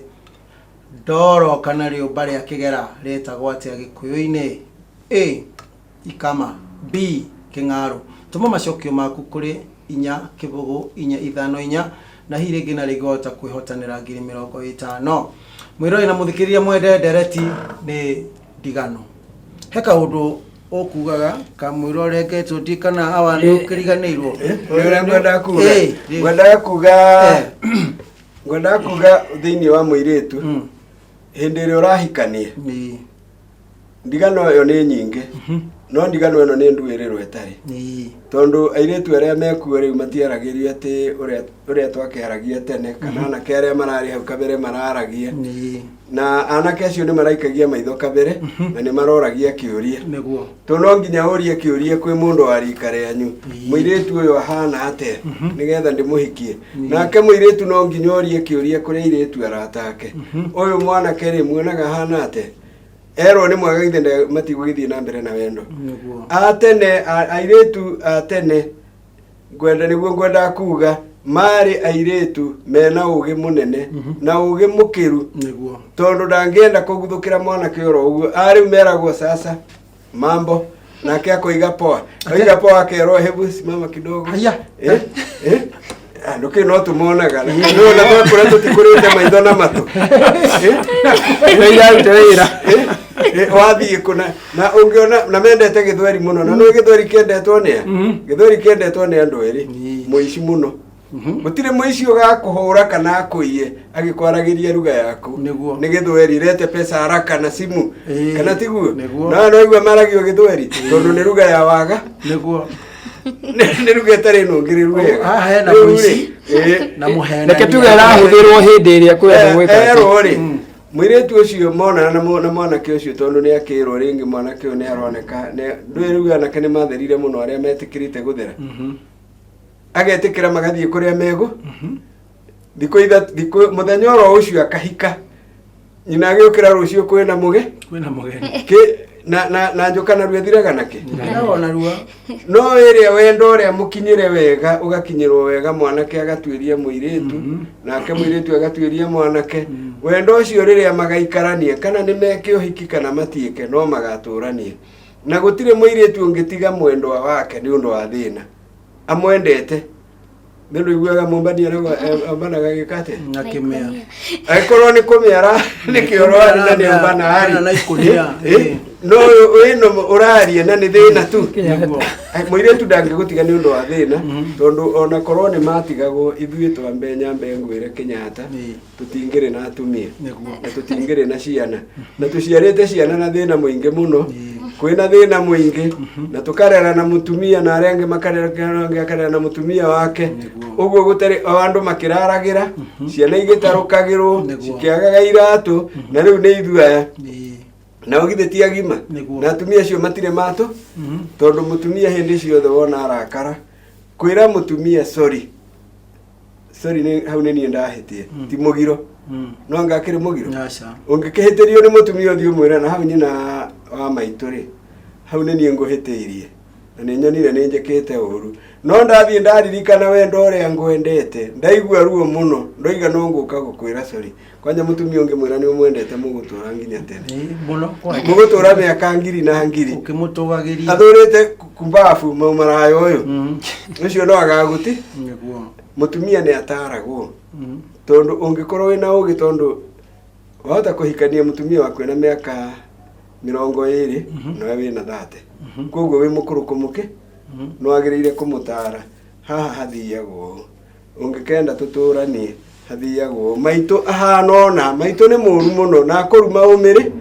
S2: Ndoro kana rĩũmba rĩa kĩgera rĩetagwo atĩa Gĩkũyũ-inĩ? A ikama, B kĩng'arũ. Tũma macokio maku kũrĩ 4 0 4 5 4, na hihi rĩngĩ na rĩngĩ wahota kwĩhotanĩra 50,000. Mwĩroreri na mũthikĩrĩria mwende, ndereti nĩ ndigano. He kaũndũ ũkugaga kamwĩra ũrengetwo, ndi kana awa nĩ ũkĩriganĩirwo.
S5: Nĩ ũrĩa ngwendaga kuga. Ngwendaga kuga thĩinĩ wa mũirĩtu hĩndĩ ĩrĩa ũrahikania, ndigano ĩyo nĩ nyingĩ, no ndigano ĩno nĩ nduĩrĩrwo ĩtarĩ, tondũ airĩtu arĩa mekuo rĩu matiaragĩrio atĩ ũrĩa twakĩaragia tene, kana anake arĩa mararĩ hau kabere mararagia, na anake acio nĩ maraikagia maitho kabere na nĩ maroragia kĩũria, tondũ no nginya ũrie kĩũria kwĩ mũndũ wa rika rĩanyu, mũirĩtu ũyũ ahana atĩa nĩgetha ndĩmũhikie? Nake mũirĩtu no nginya ũrie kĩũria kũrĩ airĩtu arata ake, ũyũ mwanake rĩ, muonaga ahana atĩa? Erwo nĩ mwega, githĩ matigũgĩthiĩ na mbere na wendo? Atene airĩtu a tene, ngwenda nĩguo ngwendaga kuga, marĩ airĩtu mena ũgĩ mũnene na ũgĩ mũkĩru, tondũ ndangĩenda kũguthũkĩra mwanake oro ũguo. Arĩu meragwo, "Sasa mambo?" Nake akoiga, "Poa." Oiga poa, akerwo, "Hebu simama kidogo."
S2: Haya.
S5: Eh? Eh? Andũ kĩ no tũmonaga no na twakũra tũtikũrĩte maitho na matũ.
S3: Nĩ iraruta wĩra.
S5: Wathiĩ kũ na ũngĩona na mendete gĩthweri mũno, na nĩ gĩthweri kĩendetwo nĩ a? Gĩthweri kĩendetwo nĩ andũ erĩ mũici mũno. Gũtirĩ mũici ũgakũhũra kana akũiye agĩkwaragĩria ruga yaku.
S2: Nĩguo.
S5: Nĩ gĩthweri, lete pesa haraka na simu. Kana tiguo?
S2: Nĩguo.
S5: No no maragio gĩthweri tondũ nĩ ruga ya waga.
S2: Nĩguo.
S5: Nĩ ruga ĩtarĩ nũngĩrĩru wega.
S2: Haha hena
S5: Rĩu rĩ,
S2: mũici na mũhenania.
S3: Reke tuge ĩrahũthĩrwo hĩndĩ ĩrĩa kwenda gwĩka atĩ.
S5: Erwo rĩ, mũirĩtu ũcio monana na mwanake ũcio, tondũ nĩ akĩrwo rĩngĩ mwanake ũyũ nĩ aroneka ndũĩ rĩu anake nĩ matherire mũno arĩa metĩkĩrĩte gũthera, agetĩkĩra magathiĩ kũrĩa megũ thikũ ithatũ, thikũ mũthenya oro ũcio akahika, nyina agĩũkĩra rũciũ kwĩna mũge
S2: Kwĩna mũgeni.
S5: Kĩ na njoka narua ĩthiraga nakĩ.
S2: Na ona rua.
S5: No ĩrĩa wendo ũrĩa mũkinyĩre wega, ũgakinyĩrwo wega, mwanake agatuĩria mũirĩtu, nake mũirĩtu agatuĩria mwanake, wendo ũcio rĩrĩa magaikarania, kana nĩ meke ũhiki kana matiĩke, no magatũrania, na gũtirĩ mũirĩtu ũngĩtiga mwendwa wake nĩ ũndũ wa thĩna amwendete. Nĩ ũndũ iguaga mũmbani arauga ombanaga gĩka atĩa?
S2: Na kĩmea.
S5: Angĩkorwo nĩ kũmĩara nĩ kĩoro arĩ na nĩ ombana arĩ.
S2: Kana na ikũnia.
S5: No ĩno ũraria na nĩ thĩna tu.
S2: Nĩguo.
S5: Mũirĩtu ndangĩgũtiga nĩ ũndũ wa thĩna, tondũ ona korwo nĩ matigagwo ithuĩ twambe nyambe ngwĩre Kenyatta, tũtingĩrĩ na atumia
S2: Nĩguo.
S5: na tũtingĩrĩ na ciana, na tũciarĩte ciana na thĩna mũingĩ mũno, kwĩna thĩna mũingĩ, na tũkarera na mũtumia, na arĩa angĩ makarera, angĩ akarera na mũtumia wake.
S2: Nĩguo.
S5: Ũguo gũtarĩ o andũ makĩraragĩra, ciana igĩtarũkagĩrwo,
S2: Nĩguo.
S5: cikĩagaga iratũ, na rĩu nĩ ithuĩ aya na ũgithĩ ti agima.
S2: Nĩguo.
S5: Na atumia acio matirĩ matũ, tondũ mũtumia hĩndĩ ciothe wona arakara, kwĩra mũtumia sorry, sorry, nĩ hau nĩ niĩ ndahĩtie, ti mũgiro. No anga akĩrĩ mũgiro?
S2: Aca.
S5: Ũngĩkĩhĩtĩrio nĩ mũtumia, ũthiĩ ũmwĩre na hau nyina wa maitũ rĩ, hau nĩ niĩ ngũhĩtĩirie na nĩ nyonire nĩ njĩkĩte ũru, no ndathiĩ ndaririkana wendo ũrĩa ngwendete, ndaigua ruo mũno, ndoiga no ngũka gũkwĩra sorry. Kwanja mũtumia ũngĩmwĩra nĩ ũmwendete, mũgũtũra nginya tene.
S2: Mũno kwanja.
S5: Mũgũtũra mĩaka ngiri na ngiri.
S2: Ũkĩmũtũgagĩria.
S5: Athũrĩte kumbabu maumaraya ũyũ ũcio no agagũti.
S2: Nĩguo.
S5: Mũtumia nĩ ataragwo, tondũ ũngĩkorwo wĩna ũgĩ, tondũ wahota kũhikania mũtumia waku ena mĩaka 20 nawe wĩna 30, koguo wĩ mũkũrũ kũmũkĩ, nĩ wagĩrĩire kũmũtara haha hathiagwo ũũ, ũngĩkenda tũtũranie hathiagwo ũũ. Maitũ ahana ona maitũ nĩ mũru mũno na akũruma ũmĩrĩ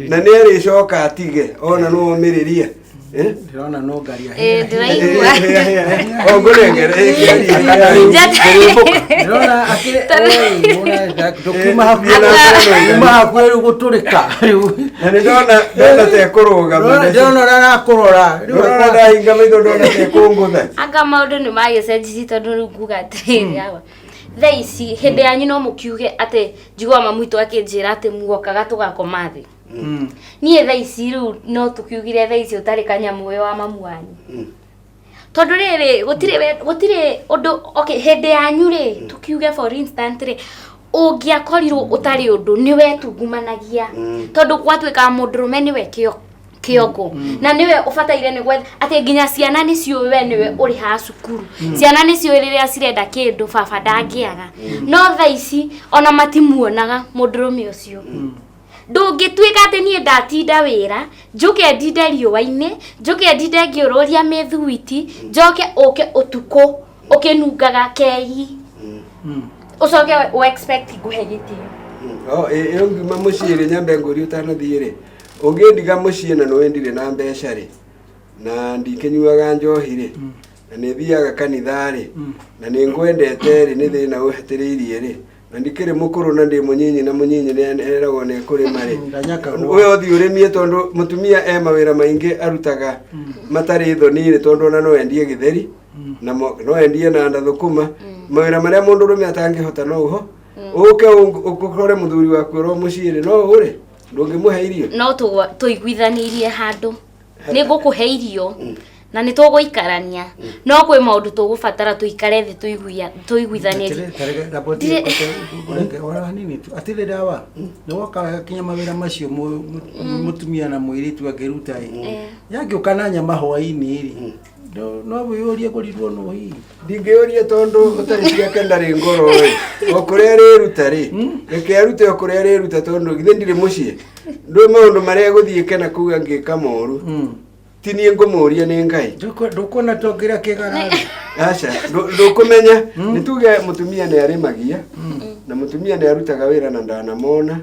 S5: na nĩ arĩcoka atige ona no ũmĩrĩria. Eh?
S2: Ndĩrona no ngaria.
S4: Ndĩraigua.
S5: O ngũnengere.
S2: Ndĩrona akĩrĩ oi, mũna ndũkiuma hakuhĩ
S5: Anga-
S2: kuma hakuhĩ rĩu gũtũrĩka rĩu.
S5: Na nĩ ndona tekũrũgama.
S2: Ndĩrona ũrĩa arakũrora rĩu.
S5: Ndona ndahinga maitho, ndona tekũngũtha.
S4: Anga maũndũ nĩ magĩcenjirie, tondũ rĩu nguga atĩrĩrĩ, awa thaa ici hĩndĩ yanyu no mũkiuge atĩ njiguaga mamu witũ akĩnjĩra atĩ muokaga tũgakoma thĩ. Niĩ thaa ici rĩu no tũkiugire thaa ici ũtarĩ kanyamũ wĩ wa mamu wanyu, tondũ rĩrĩ gũtirĩ ũndũ. Okay, hĩndĩ yanyu rĩ, tukiuge for instant rĩ, ũngĩakorirwo ũtarĩ ũndũ nĩ wetungumanagia, tondũ gwatuĩkaga mũndũrũme nĩwe kĩo kĩongo na nĩwe ũbataire nĩ gwetha atĩ nginya ciana nĩ ciũĩ we nĩwe ũrĩhaga cukuru, ciana nĩ ciũĩ rĩrĩa cirenda kĩndũ baba ndangĩaga. No thaa ici ona matimuonaga mũndũrũme ũcio. Ndũngĩtuĩka atĩ niĩ ndatinda wĩra, njũke ndinde riũa-inĩ, njũke ndinde ngĩũrũria mĩthuiti, njoke ũke ũtukũ ũkĩnungaga kei, ũcoke ũ expect ngũhe gĩtĩo?
S5: O ĩyo ngiuma mũciĩ rĩ, nyambe ngũrie ũtanathiĩ rĩ, ũngĩndiga mũciĩ na nĩũĩ ndirĩ na mbeca rĩ, na ndikĩnyuaga njohi rĩ, na nĩ thiaga kanitha rĩ, na nĩ ngwendete rĩ, nĩ thĩna ũhatĩrĩirie rĩ, na ndikĩrĩ mũkũrũ na ndĩ mũnyinyi, na mũnyinyi nĩ eragwo nĩ ekũrĩma rĩ,
S2: Ndanyakagwo.
S5: we ũthiĩ ũrĩmie, tondũ mũtumia e mawĩra maingĩ arutaga matarĩ thoni rĩ, tondũ ona no endie gĩtheri na no endie na thũkũma, mawĩra marĩa mũndũrũme atangĩhota, no ũho ũke ũkore mũthuri waku oro mũciĩ rĩ, no ũre ndũngĩmũhe irio?
S4: No tũiguithanĩirie handũ nĩ ngũkũhe irio na nĩ tũgũikarania, no kwĩ maũndũ tũgũbatara tũikare thĩ tũiguithanĩrie.
S2: Ora hanini tu atirĩ ndawa nĩ woka wega kinya mawĩra macio mũtumia na mũirĩtu angĩruta ĩ yangĩũka na nyama hwaĩ-inĩ rĩ. No wĩyũrie kũrirwo nũ hihi?
S5: Ndingĩũria tondũ ũtarĩ ciake ndarĩ ngoro ĩ. O kũrĩa arĩruta rĩ, reke arute o kũrĩa arĩruta tondũ githĩ ndirĩ mũciĩ. Ndũĩ maũndũ marĩa egũthiĩ kena kũu angĩka moru. Ti niĩ ngũmũria nĩ Ngai.
S2: Ndũkuona ta ũngĩrĩa kĩgara?
S5: Aca, ndũkũmenya. Nĩ tuge mũtumia nĩ arĩmagia na mũtumia nĩ arutaga wĩra na ndanamona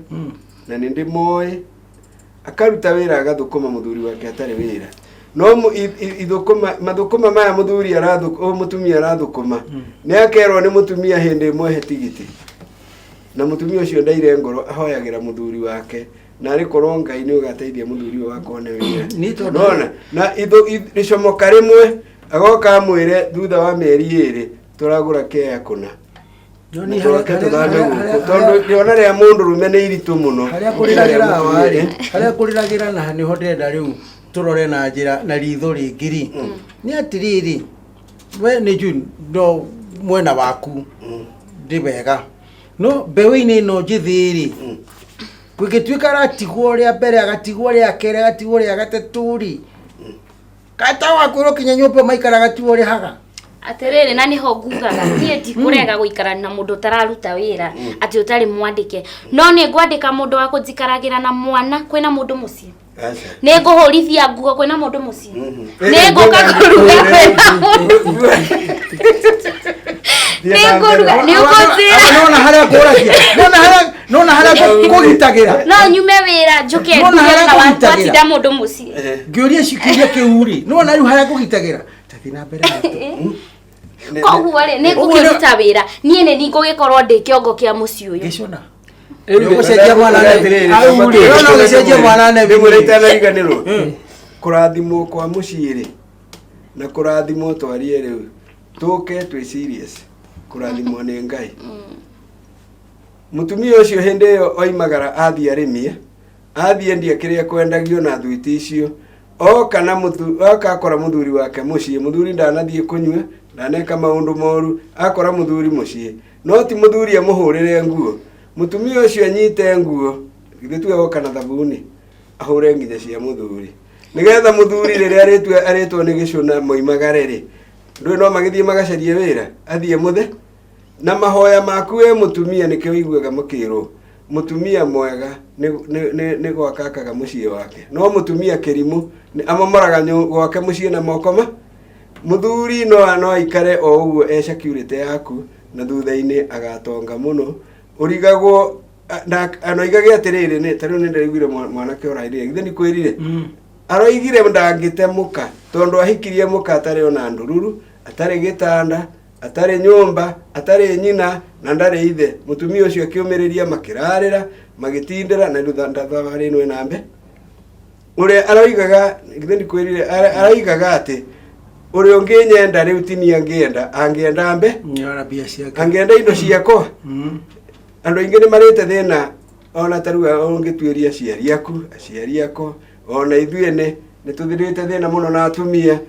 S5: na nĩ ndĩmoĩ akaruta wĩra agathũkũma mũthuri wake atarĩ wĩra. No ithũkũma mathũkũma maya mũthuri arathũkũma, mũtumia arathũkũma nĩ akerwo nĩ mũtumia hĩndĩ ĩmwe he tigiti, na mũtumia ũcio ndaire ngoro ahoyagĩra mũthuri wake na arĩ korwo Ngai nĩ ũgateithia mũthuri ũyũ wakwa one wĩra.
S2: Nĩ tondũ-
S5: Nona na rĩcomoka rĩmwe agoka amwĩre thutha wa mĩeri 2 tũragũra kea kũna.
S2: No niĩ
S5: Tũroke tũthame gũkũ tondũ rĩona rĩa mũndũ rũme nĩ iritũ mũno.
S2: Harĩa kũrĩragĩra hawa-rĩ, harĩa kũrĩragĩra na nĩho ndĩrenda rĩu tũrore na njĩra na ritho rĩngĩ rĩ, nĩ atĩrĩrĩ, we nĩ njũĩ no mwena waku ndĩ wega, no mbeũ-inĩ ĩno njĩthĩ rĩ, kũngĩtuĩka aratigwo rĩa mbere, agatigwo rĩa kerĩ, agatigwo rĩa gatatũ rĩ, kata wakwĩrwo kinya nyũmba maikaraga tiwe ũrĩhaga.
S4: Atĩrĩrĩ, na nĩho ngugaga niĩ ndikũrega gũikara na mũndũ ũtararuta wĩra atĩ ũtarĩ mwandĩke, no nĩ ngwandĩka mũndũ wa kũnjikaragĩra na mwana kwĩna mũndũ mũciĩ.
S5: Aca.
S4: Nĩ ngũhũrithia nguo kwĩna mũndũ mũciĩ. Nĩ ngũka kũruga kwĩna mũndũ. Nĩ ngũruga, nĩ ũkũnjĩra.
S2: Nona harĩa ngũragia, nona harĩa ngũgitagĩra.
S4: No nyume wĩra njũke
S2: Nona
S4: nduge
S2: harĩa
S4: na
S2: ngũgitagĩra.
S4: watinda mũndũ mũciĩ.
S2: Ngĩũria cikĩũria kĩu rĩ, nona rĩu harĩa ngũgitagĩra. Tathiĩ na mbere maitũ.
S4: Koguo rĩ, nĩ ngũkĩruta wĩra niĩ nĩ niĩ ngũgĩkorwo ndĩ kĩongo kĩa mũciĩ ũyũ.
S2: Gĩcũna.
S3: Rĩu rĩ,
S2: Ũgũcenjia mwana
S5: Atĩrĩrĩ,
S3: Au rĩ.
S2: Nona ũgĩcenjia mwana nebe.
S5: Rĩmwe rĩtanariganĩrwo kũrathimwo kwa mũciĩ rĩ na kũrathimwo twarie rĩu tũke twĩ serious kũrathimwo nĩ Ngai. Mũtumia ũcio hĩndĩ ĩyo oimagara athiĩ arĩmie, athiĩ endia kĩrĩa kwendagio na thwiti icio, oka na oka akora mũthuri wake mũciĩ. Mũthuri ndanathiĩ kũnyua, ndaneka maũndũ moru, akora mũthuri mũciĩ. No ti mũthuri amũhũrĩre nguo. Mũtumia ũcio anyite nguo, githĩ tuge oka na thabuni, ahũre nginya cia mũthuri. Nĩgetha mũthuri rĩrĩa arĩtwo nĩ gĩcũna moimagare rĩ, ndũĩ no magĩthiĩ magacarie wĩra, athiĩ mũthe. Na mahoya maku we mũtumia nĩkĩo ũiguaga mũkĩrwo mũtumia mwega nĩ gwaka akaga mũciĩ wake, no mũtumia kĩrimũ amomoraga gwake mũciĩ na moko ma mũthuri. No aikare o ũguo e security yaku na thutha-inĩ agatonga mũno. Ũrigagwo na anoigage atĩrĩrĩ, nĩ ta rĩu nĩ ndĩraiguire mwanake ũrairire, githĩ ndikwĩrire? Aroigire ndangĩte mũka tondũ ahikirie mũka atarĩ ona ndururu, atarĩ gĩtanda, atarĩ nyũmba, atarĩ nyina na ndarĩ ithe. Mũtumia ũcio akĩũmĩrĩria, makĩrarĩra, magĩtindĩra na rĩu thabarĩ ĩno ĩna mbe ũrĩa aroigaga, githĩ ndikwĩrire? Aroigaga atĩ ũrĩa ũngĩnyenda rĩu ti niĩ angĩenda, angĩenda mbe
S2: Nĩona mbia ciake.
S5: Angĩenda indo ciakwa. Andũ aingĩ nĩ marĩte thĩna ona ta rĩu ũngĩtuĩria aciari aku, aciari akwa, ona ithuĩ ene nĩ tũthirĩte thĩna mũno na atumia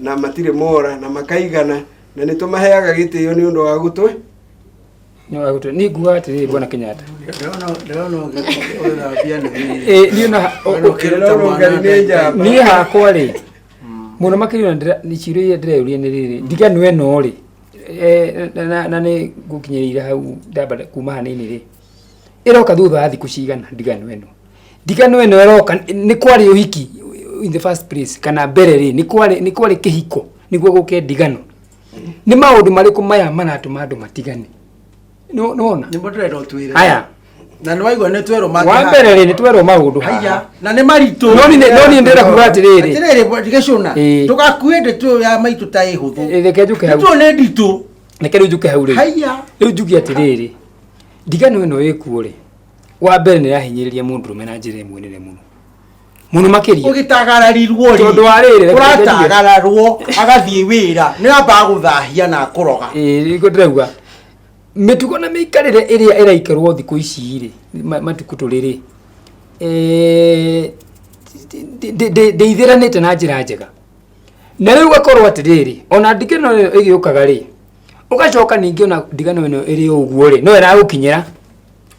S5: na matirĩ mora na makaigana na nĩ tũmaheaga gĩtĩo nĩ ũndũ wa gũtwe.
S3: Nĩ nguga atĩrĩrĩ, bwana Kenyatta,
S2: Ndĩrona ũgĩthambia nĩ
S3: Niĩ na
S2: ũkĩruta mwana.
S5: Nĩ njamba.
S3: Niĩ hakwa rĩ, mũno makĩria ona nĩ ciũria iria ndĩreyũria nĩ rĩrĩ, ndigano ĩno rĩ, na nĩ ngũkinyĩrĩire hau ndamba kuma hanini rĩ, ĩroka thutha wa thikũ cigana? Ndigano ĩno ĩroka nĩ kwarĩ ũhiki in the first place, kana mbere rĩ nĩ kwarĩ kĩhiko nĩguo gũke ndigano? Nĩ maũndũ marĩkũ maya maratũma andũ matigane? Nĩwona?
S2: Nĩmo ndĩrenda ũtwĩre.
S3: Haya.
S2: Na nĩ waigua nĩ twerwo mangĩ
S3: Wa
S2: haha.
S3: mbere rĩ, nĩ twerwo maũndũ
S2: Haya,
S3: haha.
S2: na nĩ maritũ.
S3: No niĩ ndĩrenda kuga atĩrĩrĩ.
S2: Atĩrĩrĩ, gĩcũna.
S3: Ĩĩ.
S2: Ndũgakue ndeto ya maitũ ta ĩ hũthũ.
S3: Ĩ, reke njũke hau.
S2: Ndeto nĩ nditũ.
S3: Reke rĩu njũke hau rĩu.
S2: Haya.
S3: Rĩu njuge atĩrĩrĩ, ndigano ĩno ĩkuo rĩ, wa mbere nĩ ĩrahinyĩrĩria mũndũrũme na njĩra ĩmwe nene mũno mũno makĩria.
S2: Ũgĩtagararirwo rĩ.
S3: Tondũ wa rĩrĩ, reke njuge.
S2: Ũratagararwo agathiĩ wĩra nĩ ambaga gũthahia na akũroga.
S3: Ĩĩ, nĩguo ndĩrauga mĩtugo na mĩikarĩre ĩrĩa ĩraikarwo thikũ ici rĩ, matukũ tũrĩ rĩ, ndĩithĩranĩte na njĩra njega, na rĩu ũgakorwo atĩrĩrĩ, ona ndigano ĩyo ĩgĩũkaga rĩ, ũgacoka ningĩ ona ndigano ĩno ĩrĩ o ũguo rĩ, no ĩragũkinyĩra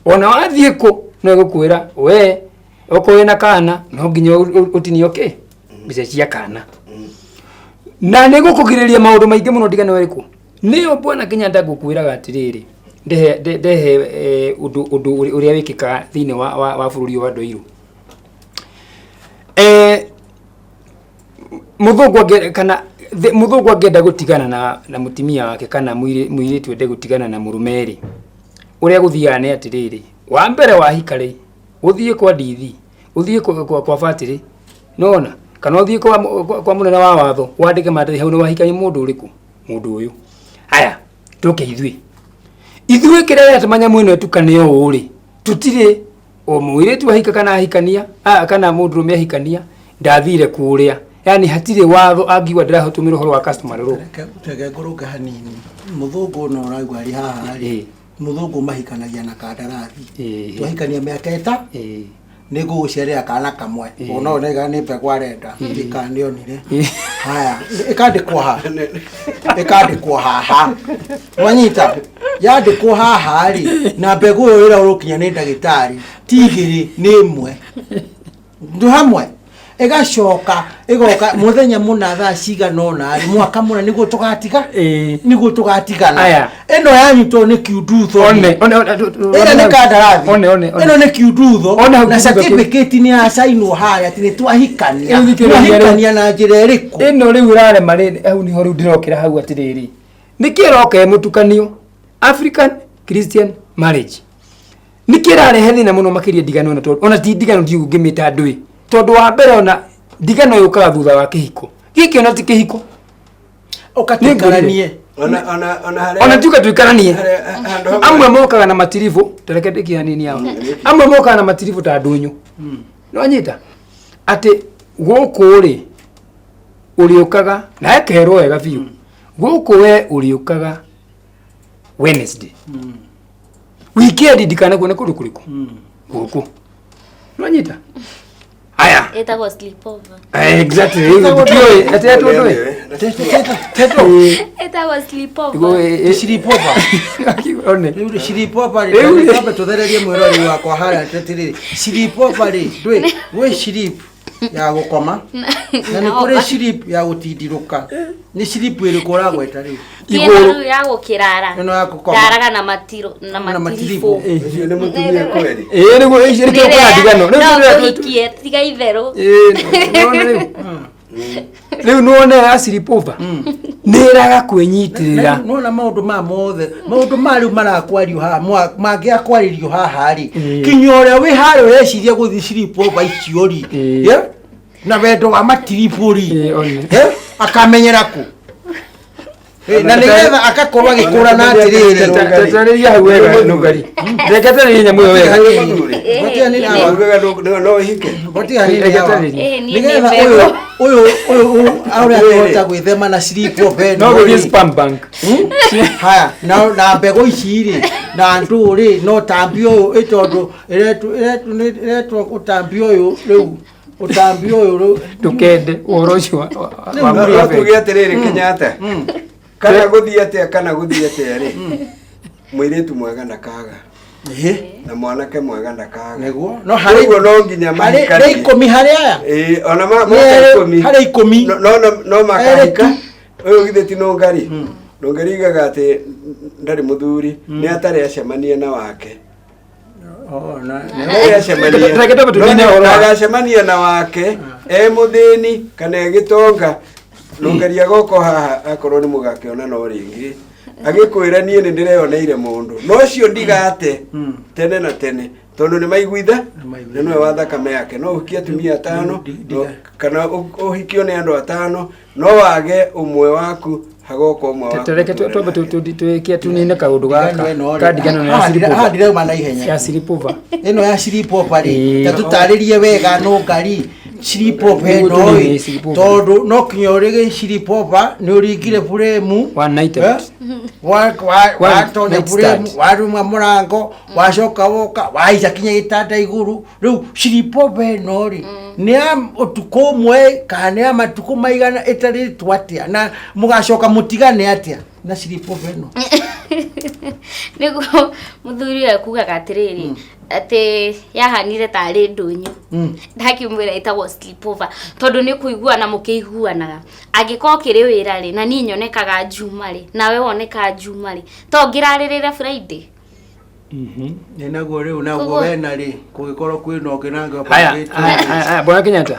S3: ona wathiĩ kũ, no ĩgũkwĩra we okorwo wĩna kana no nginya ũtinio kĩ mbeca cia kana. Na nĩ gũkũgirĩrĩria maũndũ maingĩ mũno. Ndigano ĩrĩkũ nĩyo Bwana Kenyatta ngũkwĩraga atĩrĩrĩ, ndehe ndehe ũndũ ũrĩa wĩkĩkaga thĩinĩ wa bũrũri ũyũ wa andũ airũ. Mũthũngũ kana mũthũngũ angĩenda gũtigana na mũtumia wake kana mũirĩtu ende gũtigana na mũrũme rĩ, ũrĩa gũthiaga nĩ atĩrĩrĩ, wa mbere wahika rĩ, ũthiĩ kwa ndithi, ũthiĩ kwa batĩrĩ, nona kana ũthiĩ kwa mũnene wa watho wandĩke maratathi hau nĩ wahikania mũndũ ũrĩkũ, mũndũ ũyũ. Haya, tũke ithuĩ kĩrĩa gĩatũma nyamũ ĩno ĩtukane ũũ rĩ, tũtirĩ o mũirĩtu ahika kana ahikania kana mũndũrũme ahikania ndathire kũrĩa, yani hatirĩ watho angiuga ndĩratũmĩra ũhoro wa customary law.
S2: Reke ngũrũnge hanini. Mũthũngũ no ũraigua arĩ haha rĩ, mũthũngũ mahikanagia na kandarathi. Twahikania mĩaka ĩta nĩ ngũgũciarĩra kana kamwe, ona ũyũ naiga nĩ mbegũ arenda ndikanĩonire. Haya, ĩkandĩkwo ha, ĩkandĩkwo haha, wanyita yandĩkwo haha rĩ, na mbegũ ĩyo ĩrĩa ũrũkinya nĩ ndagĩtarĩ ti igĩrĩ, nĩ ĩmwe, ndũ hamwe, ĩgacoka ĩgoka mũthenya mũna thaa cigana ũna rĩ, mwaka mũna nĩguo tũgatiga, nĩguo tũgatigana.
S3: Aya.
S2: Ĩno yanyu to nĩ kiundutho.
S3: One one one.
S2: Ĩrĩa nĩ kandarathi.
S3: One one one.
S2: Ĩno nĩ kiundutho.
S3: One hau
S2: na
S3: kiundutho.
S2: Certificate nĩ yacainwo harĩa atĩ nĩ twahikania.
S3: Rĩu thikĩrĩria rĩu.
S2: Twahikania na njĩra ĩrĩkũ?
S3: Ĩno rĩu ĩrarema rĩ, hau niho rĩu ndĩrokĩra hau atĩrĩrĩ, nĩkĩ ĩroka ĩ mũtukanio African Christian marriage? Nĩkĩ ĩrarehe thĩna mũno makĩria ndigano ĩno? Tondũ ona ti ndigano, ndiũ ngĩmĩta ndũĩ, tondũ wa mbere ona ndigano yũkaga thutha wa kĩhiko, gĩkĩ ona ti kĩhiko.
S2: Ũkatũikaranie.
S5: Ona harĩa
S3: Ona tiuga tuikaranie.
S5: Handũ hamwe.
S3: Amwe mokaga na matiribũ, tareke ndĩkie hanini awa, amwe mokaga na matiribũ ta ndũnyũ, nĩwanyita atĩ gũkũ rĩ ũrĩũkaga na ekerwo wega biũ, gũkũ we ũrĩũkaga Wednesday, weekend ndikanakuone kũndũ kũrĩkũ gũkũ, nĩwanyita aya.
S4: Ĩtagwo sleepover.
S3: Exactly, ndiũĩ atĩ etwo ndũĩ.
S4: Ĩtagwo sleepover.
S2: Sleepover.
S3: One.
S2: Rĩu rĩ, sleepover rĩ,
S3: Rĩu rĩ.
S2: twambe tũthererie mwĩrori wakwa harĩa atĩrĩrĩ, sleepover rĩ, ndwĩ gwĩ sleep ya gũkoma na nĩ kũrĩ sleep ya gũtindirũka. Nĩ sleep ĩrĩkũ ũragweta rĩu?
S4: Ĩno
S3: Igũrũ.
S4: rĩu ya gũkĩrara.
S2: Ĩno ya gũkoma.
S4: Ndaraga na matiro na
S2: Na
S4: matiribũ.
S5: Ũcio nĩ mũtumia kweli.
S3: Ĩĩ, nĩguo icio nĩkĩo kwĩna ndigano. Rĩu
S4: No
S3: tũrĩa
S4: tũhikie tiga itherũ.
S3: Ĩĩ, nĩwona rĩu, rĩu nĩwona ya sleepover nĩ ĩraga kwĩnyitĩrĩra.
S2: Nona maũndũ ma mothe, maũndũ ma rĩu marakwario haha, mangĩakwarĩrio haha rĩ, kinya ũrĩa wĩ harĩa ũreciria gũthiĩ sleepover icio rĩ, na wendo wa matiribũ rĩ,
S3: Ĩĩ, one.
S2: Akamenyera kũ? Na nĩgetha agakorwo agĩkũrana atĩrĩrĩ.
S3: Tarĩria hau wega nũngari, reke tarĩrie nyamũ ĩyo wega.
S2: Ngotia nĩ awa.
S5: Ugaga no ũhike.
S2: Ngotia hanini
S3: Reke
S2: awa.
S3: tarĩrie.
S4: Ĩĩ, niĩ nĩ
S2: Nĩgetha
S4: mbegũ.
S2: ũyũ ũrĩa akĩhota gwĩthema na sleepover ĩno
S3: No gũthiĩ
S2: rĩ.
S3: spam bank.
S2: Haya, na mbegũ ici rĩ, na ndũ rĩ, no ũtambi ũyũ ĩ, tondũ ĩretwo ũtambi ũyũ rĩu, ũtambi ũyũ rĩu.
S3: Ndũkende ũhoro ũcio wa
S5: No
S3: mũrĩa.
S5: tuge atĩrĩrĩ, Kenyatta, kana gũthiĩ atĩa, kana gũthiĩ atĩa rĩ, mũirĩtu mwega ndakaga na mwanake mwega ndakaga.
S2: Nĩguo no harĩ
S5: Koguo no nginya
S2: harĩ
S5: mahikanie.
S2: nĩ 10 harĩ aya.
S5: Ĩĩ, ona
S2: Nĩ
S5: moka
S2: erĩ-
S5: 10.
S2: Harĩ 10.
S5: No makahika.
S2: Erĩ.
S5: Ũyũ githĩ ti nũngari? Nũngari igaga atĩ ndarĩ mũthuri, nĩ atarĩ acemania na wake.
S2: Oh,
S5: Ndarĩ acemania.
S3: Reke twambe tũnine ũhoro wa-
S5: Agacemania na wake e mũthĩni kana e gĩtonga, nũngari agoka haha akorwo nĩ mũgakĩona no rĩngĩ agĩkwĩra niĩ nĩ ndĩreyoneire mũndũ no ũcio ndigate tene na tene, tondũ nĩ maiguitha na nĩwe wa thakame yake. No ũhikie atumia atano kana ũhikio nĩ andũ atano, no wage ũmwe waku, hagoka ũmwe waku.
S3: Tareke twambe twĩke tunine kaũndũ gaka
S2: Ndigano ĩno rĩ,
S3: ka ndigano na
S2: haha
S3: sleepover.
S2: Haha ndirauma na ihenya.
S3: Ya sleepover.
S2: Ĩno ya sleepover rĩ, ta tũtarĩrie wega nũngari sleepover
S3: Nĩguo
S2: ĩno
S3: tũnine
S2: ĩ,
S3: sleepover.
S2: tondũ no kinya ũrĩ sleepover nĩ ũringire buremu.
S3: One night out. One
S2: Watonya
S3: night
S2: buremu,
S3: stand.
S2: waruma mũrango, wacoka woka waica kinya gĩtanda igũrũ. Rĩu sleepover ĩno rĩ, nĩ ya ũtukũ ũmwe kana nĩ ya matukũ maigana, ĩtarĩtwo atĩa, na mũgacoka mũtigane atĩa na sleepover ĩno?
S4: Nĩguo mũthuri ũyũ akugaga atĩrĩrĩ, atĩ yahanire tarĩ ndũnyũ. Ndakĩmwĩra ĩtagwo sleepover tondũ nĩ kũiguana mũkĩiguanaga. Angĩkorwo kĩrĩ wĩra rĩ, na niĩ nyonekaga Njuma rĩ, nawe wonekaga Njuma rĩ, to ngĩrarĩrĩre Friday?
S2: Nĩ naguo rĩu naguo
S4: Koguo-
S2: wena rĩ kũngĩkorwo kwĩna ũngĩ nangĩ
S3: Haya, haya, haya, haya, Bwana Kenyatta,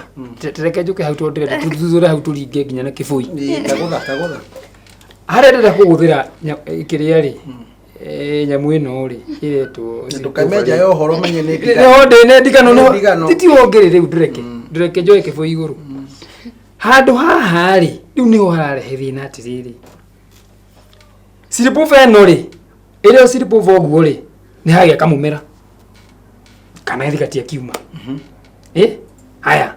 S3: tereke njũke hau tondũ ndĩrenda tũthuthure hau tũringe nginya na kĩbũi.
S2: Tagũtha tagũtha.
S3: Harĩa ndĩrenda kũgũthĩra kĩrĩa rĩ, nyamũ ĩno rĩ, ĩretwo
S2: Ndũkamenja ya ũhoro menye nĩ
S3: Nĩho ndĩ nĩ ndigano
S2: Nĩ
S3: no
S2: ndigano.
S3: titi wongerere rĩu ndũreke ndũreke njoe kĩbũi igũrũ. Handũ haha rĩ, rĩu nĩho hararehe thĩna atĩrĩrĩ. Sleepover ĩno rĩ, ĩrĩa sleepover ũguo rĩ, nĩ hagĩa kamũmera kana gĩthi gatia kiuma. Eh? Haya.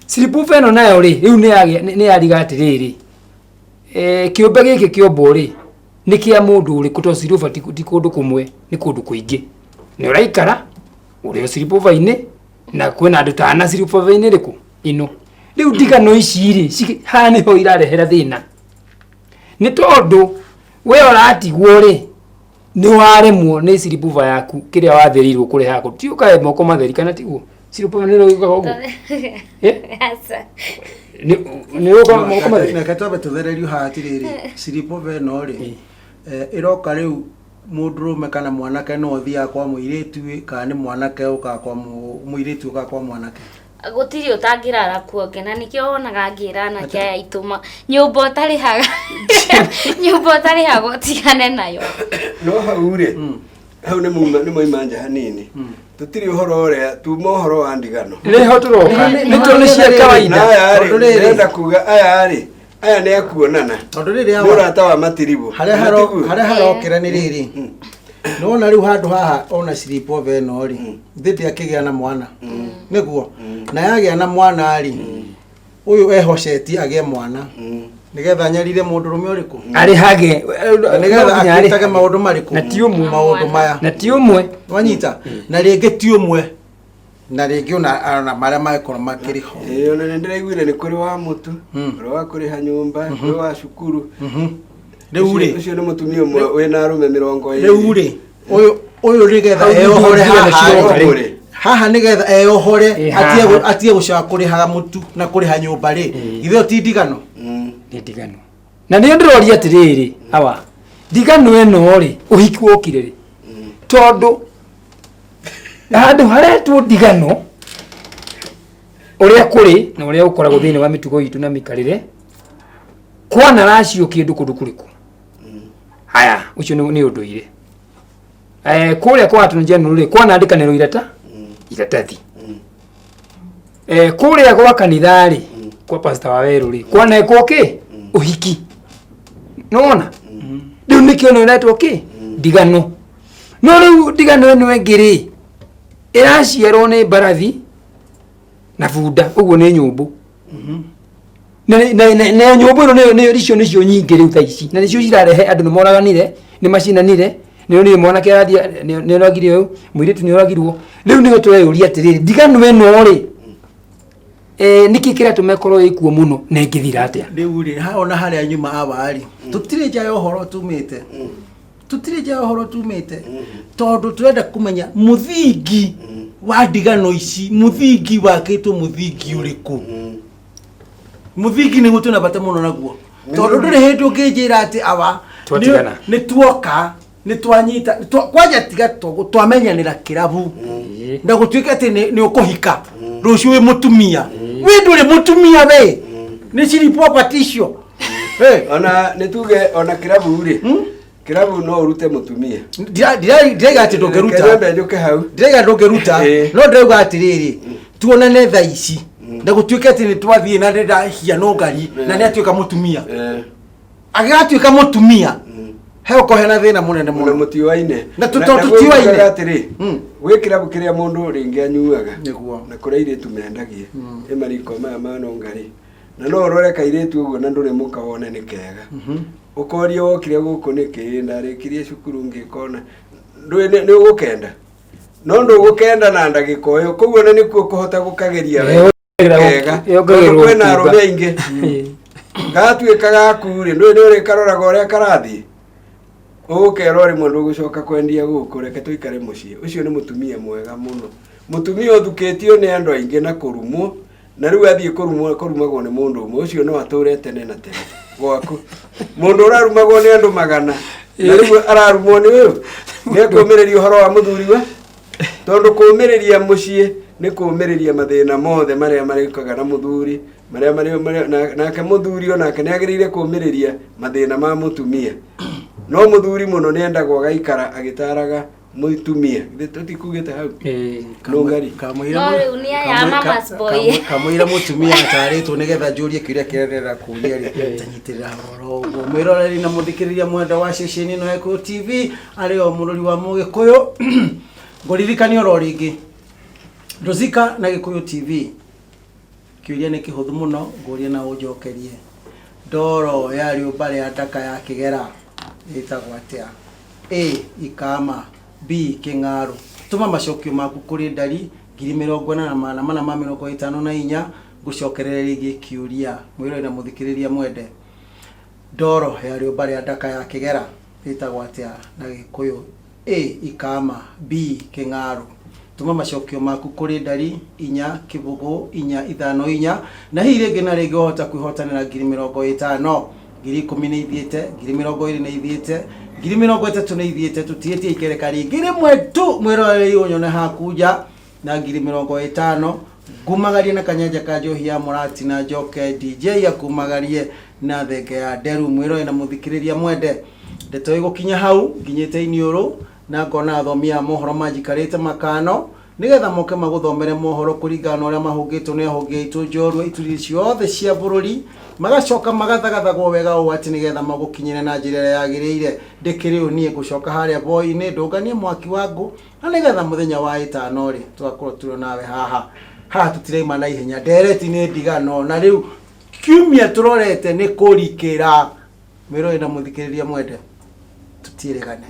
S3: Sleepover ĩno nayo rĩ, rĩu nĩ yagĩa nĩ yariga atĩrĩrĩ. Eh, kĩũmbe gĩkĩ kĩombwo rĩ, nĩ kĩa mũndũ ũrĩkũ tondũ sleepover ti ti kũndũ kũmwe, nĩ kũndũ kũingĩ. Nĩ ũraikara ũrĩ o sleepover-inĩ na kwĩna andũ ta ana sleepover-inĩ ĩrĩkũ ĩno. Rĩu ndigano ici rĩ, haha nĩho irarehera thĩna. Nĩ tondũ we ũratigwo rĩ, nĩ waremwo nĩ sleepover yaku kĩrĩa wathĩrĩirwo kũrehaga kũndũ. Ti ũkahe moko matheri kana tiguo? Sleepover nĩ ũkaga ũguo? Eh?
S4: Aca.
S3: Nĩ nĩ ũkaga moko matheri?
S2: Reke twambe tũthererio haha atirĩrĩ sleepover ĩno rĩ, ĩroka rĩu mũndũrũme kana mwanake no ũthiaga kwa mũirĩtu ĩ, kana nĩ mwanake ũkaga kwa mũirĩtu ũkaga kwa mwanake?
S4: Gũtirĩ ũtangĩrara kuonge na nĩkĩo wonaga ngĩra anake aya aitũ nyũmba ũtarĩhaga nyũmba ũtarĩhaga ũtigane nayo.
S5: No hau rĩ, hau nĩ muma nĩ moima nja hanini. Tũtirĩ ũhoro ũrĩa tuma ũhoro wa ndigano.
S3: Nĩho tũroka. Nĩ tondũ nĩ cia
S5: Na
S3: kawaida.
S5: aya rĩ,
S2: Tondũ rĩrĩ-
S5: ndĩrenda kuga aya rĩ, aya nĩ akuonana.
S2: Tondũ rĩrĩ
S5: Nĩ
S2: awa
S5: ũrata wa matiribũ.
S2: harĩa
S5: Na
S2: haro
S5: tiguo?
S2: harĩa harokĩra nĩ rĩrĩ, nĩwona rĩu handũ haha ona sleepover ĩno rĩ, thĩ ndĩakĩgĩa na mwana nĩguo, na yagĩa na mwana rĩ, ũyũ ehocetie agĩe mwana nĩgetha anyarire mũndũrũme ũrĩkũ,
S3: Arĩhage.
S2: Na nĩgetha akĩtage maũndũ marĩkũ,
S3: Na ti ũmwe.
S2: maũndũ maya
S3: Na ti ũmwe.
S2: wanyita, na rĩngĩ ti ũmwe, na rĩngĩ ona marĩa mangĩkorwo makĩrĩ ho.
S5: Ĩĩ, ona nĩ ndĩraiguire nĩ kũrĩ wa mũtu, kũrĩ wa kũrĩha nyũmba, kũrĩ wa cukuru.
S2: Rĩu rĩ,
S5: Ũcio nĩ mũtumia ũmwe wĩna arũme 20.
S2: Rĩu rĩ, ũyũ ũyũ nĩgetha
S3: Hau
S2: eyohore
S3: nĩho
S2: haha
S3: ciroka
S2: rĩ,
S5: rĩ.
S2: haha nĩgetha eyohore
S3: Ĩ, haha.
S2: atige gũcoka kũrĩhaga mũtu na kũrĩha nyũmba rĩ, githĩ ĩyo ti ndigano?
S3: Nĩ ndigano. Na nĩyo ndĩroria atĩrĩrĩ, awa, ndigano ĩno rĩ, ũhiki wokire rĩ, tondũ handũ haretwo ndigano ũrĩa kũrĩ na ũrĩa ũkoragwo thĩinĩ wa mĩtugo itũ na mĩikarĩre, kwana racio kĩndũ kũndũ kũrĩkũ? Haya, ũcio nĩ ũndũire. Kũrĩa kwa Attorney General rĩ, kwanandĩkanĩrwo iratathi. Kũrĩa gwa kanitha rĩ, kwa pastor wa werũ rĩ, kwanekwo kĩ? Ũhiki. Nĩwona? Rĩu nĩkĩo nĩ ũretwo kĩ? Ndigano. No rĩu ndigano ĩno ĩngĩ rĩ, ĩraciarwo nĩ mbarathi na bunda, ũguo nĩ nyũmbũ. Na na nyũmbũ ĩno nĩyo icio nĩcio nyingĩ rĩu thaa ici, na nĩcio cirarehe andũ nĩ moraganire, nĩ macinanire, nĩ nĩ mwanake arathiĩ nĩ oragire ũyũ, mũirĩtu nĩ oragirwo. Rĩu nĩho tũreyũria atĩrĩrĩ, ndigano ĩno rĩ, nĩkĩ kĩratũma ĩkorwo ĩkuo mũno na ĩngĩthira atĩa?
S2: Rĩu rĩ, ha ona harĩa nyuma awa rĩ, tũtirĩ nja ya ũhoro tumĩte. Tũtirĩ nja ya ũhoro tumĩte. Tondũ tũrenda kũmenya mũthingi wa ndigano ici, mũthingi wakĩtwo mũthingi ũrĩkũ? Mũthingi nĩguo twĩna bata mũno naguo. Tondũ ndũrĩ hĩndĩ ũngĩnjĩra atĩ awa
S3: Twatigana.
S2: nĩ tuoka, nĩ twanyita, kwanja tiga twamenyanĩra kĩrabu. Na gũtuĩke atĩ nĩ ũkũhika rũciũ wĩ mũtumia. Wĩ ndũrĩ mũtumia we. Nĩ sleepover icio.
S5: Ona nĩ tuge ona kĩrabu rĩ, kĩrabu no ũrute mũtumia.
S2: Ndiraiga atĩ ndũngĩruta.
S5: Reke nyambe njũke hau.
S2: Ndiraiga ndũngĩruta, no ndĩrauga atĩrĩrĩ, tuonane thaa ici na gũtuĩke atĩ nĩ twathiĩ na ndĩrahia ngari na nĩ atuĩka mũtumia. Agĩgatuĩka mũtumia, he ũkorwo hena thĩna mũnene
S5: Mũno
S2: mũno.
S5: mũtiũaine.
S2: Na tondũ tũtiũaine.
S5: Atĩrĩ, gwĩ kĩrabu kĩrĩa mũndũ rĩngĩ anyuaga.
S2: Nĩguo.
S5: Na kũrĩa airĩtu mendagia. Ĩ mariko maya ma nongari. Na no ũrore kairĩtu ũguo na ndũrĩ mũka wone nĩ kega. Ũkoria wokire gũkũ nĩkĩ, ndarĩkirie cukuru ngĩkona. Ndũĩ nĩ ũgũkenda. No ndũgũkenda na ndagĩka ĩyo, koguo na nĩkuo kũhota gũkageria wega. Kega.
S3: Yongagĩrĩrwo
S5: Tondũ kwĩna
S3: ũkĩuga.
S5: arũme aingĩ. Gatuĩka gaku rĩ, ndũĩ nĩ ũrĩkaroraga ũrĩa karathiĩ. Ũgũkerwo rĩmwe ndũgũcoka kwendia gũkũ, reke tũikare mũciĩ. Ũcio nĩ mũtumia mwega mũno, mũtumia ũthukĩtio nĩ andũ aingĩ na kũrumwo, na rĩu athiĩ kũrumwo kũrumagwo nĩ mũndũ ũmwe. Ũcio no atũre tene na tene gwaku. Mũndũ ũrarumagwo nĩ andũ magana na rĩu ararumwo nĩ ũyũ, nĩ ekũmĩrĩria ũhoro wa mũthuriwe, tondũ kũmĩrĩria mũciĩ nĩ kũmĩrĩria mathĩna mothe marĩa marĩũkaga na mũthuri, marĩa marĩ nake mũthuri onake nĩ agĩrĩire kũmĩrĩria mathĩna ma mũtumia. No mũthuri mũno nĩ endagwo agaikara agĩtaraga mũtumia. Githĩ tũtikugĩte hau?
S3: Ĩĩ.
S5: Nũngari.
S2: Kamũira
S4: No rĩu nĩ aya mama's boy.
S2: Kamũira mũtumia atarĩtwo nĩgetha njũrie kĩũria kĩrĩa ndĩrenda kũria rĩ, tanyitĩrĩra oro ũguo. Mwĩroreri na mũthikĩrĩria mwenda wa ceceni ĩno ya Gĩkũyũ TV, arĩ o mũrori wa Mũgĩkũyũ, ngũririkanie oro rĩngĩ Rosika na Gĩkũyũ TV, kĩũria nĩ kĩhũthũ mũno, ngũrie na ũnjokerie. Ndoro ya rĩũmba rĩa ndaka ya kĩgera ĩtagwo atĩa? A ikama, B kĩng'aru. Tũma macokio maku kũrĩ ndari 40454, ngũcokerere rĩngĩ kĩũria. Mwĩroreri na mũthikĩrĩria mwende, ndoro ya rĩũmba rĩa ndaka ya kĩgera ĩtagwo atĩa na Gĩkũyũ? A ikama, B kĩng'aru. Tũma macokio maku kũrĩ ndari 4 0 4 5 4, na hihi rĩngĩ na rĩngĩ wahota kwĩhotanĩra 50,000. 10,000 nĩ ithiĩte, 20,000 nĩ ithiĩte, 30,000 nĩ ithiĩte. Tũtigĩtie ikereka rĩngĩ rĩmwe tu, mwĩroreri ũnyone haku nja na 50,000. Ngumagarie na kanyanja ka njohi ya mũrati, na njoke DJ akumagarie na thenge ya nderu. Mwĩroreri na mũthikĩrĩria mwende, ndeto ĩgũkinya hau nginyĩte iniũrũ, na ngona athomi a mohoro manjikarĩte makano nĩgetha moke magũthomere mohoro kũringana na ũrĩa mahũngĩtwo nĩ ahũngi aitũ njorua ituri ciothe cia bũrũri, magacoka magathagathagwo wega ũũ atĩ nĩgetha magũkinyĩre na njĩra ĩrĩa yagĩrĩire. Ndĩkĩrĩ ũ niĩ ngũcoka harĩa boi-inĩ ndũnganie mwaki wa ngũ, na nĩgetha mũthenya wa ĩtano rĩ tũgakorwo tũrĩ nawe haha. Haha tũtiraima na ihenya, ndereti nĩ ndigano, na rĩu kiumia tũrorete nĩ kũrikĩra. Mwĩroreri na mũthikĩrĩria mwende, tũtiĩrĩgane.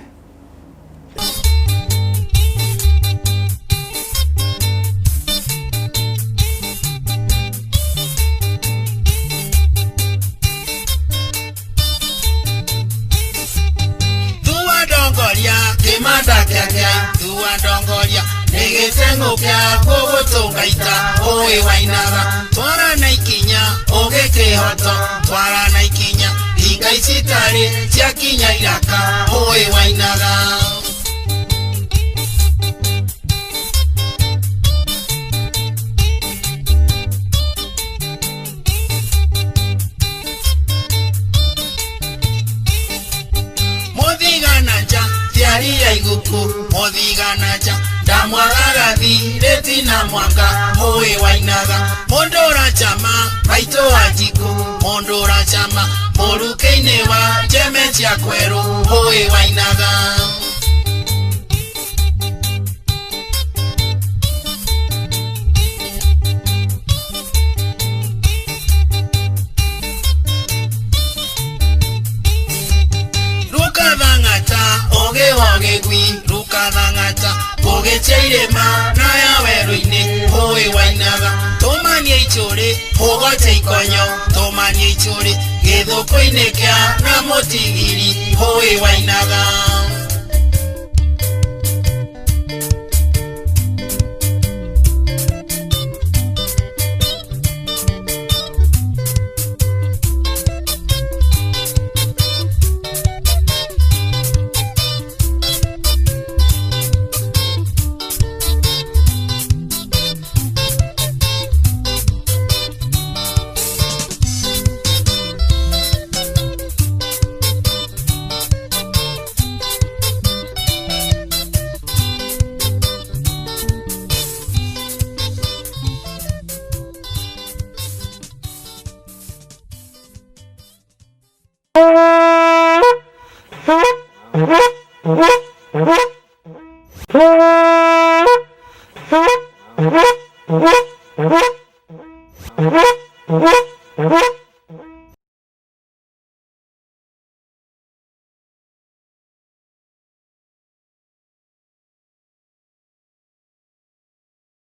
S1: Thua ndongoria kĩmanda kĩakĩa, thua ndongoria nĩ gĩteng'ũ kĩa gũgũtũnga ita. Ũĩ wainaga twara na ikinya ũgĩ kĩhoto, twara na ikinya hinga icitarĩ ciakinya iraka. Ũĩ wainaga. Mũthigana nja tiari ya iguku, mũthigana nja ndamwagagathi rĩtina mwanga. Ũĩ wainaga mũndũ ũracama maitũ wa njikũ, mũndũ ũracama mũrukĩ-inĩ wa njeme cia kwerũ. Ũĩ wainaga. Rukathang'ata ũgĩ wa gĩgui, rukathang'ata ũgĩtia irĩma na ya werũ-inĩ. Ũĩ wainaga tũmanie icũrĩ ũgote ikonyo, tũmanie icũrĩ gĩthũkũ-inĩ kĩa na mũtigiri. Ũĩ wainaga.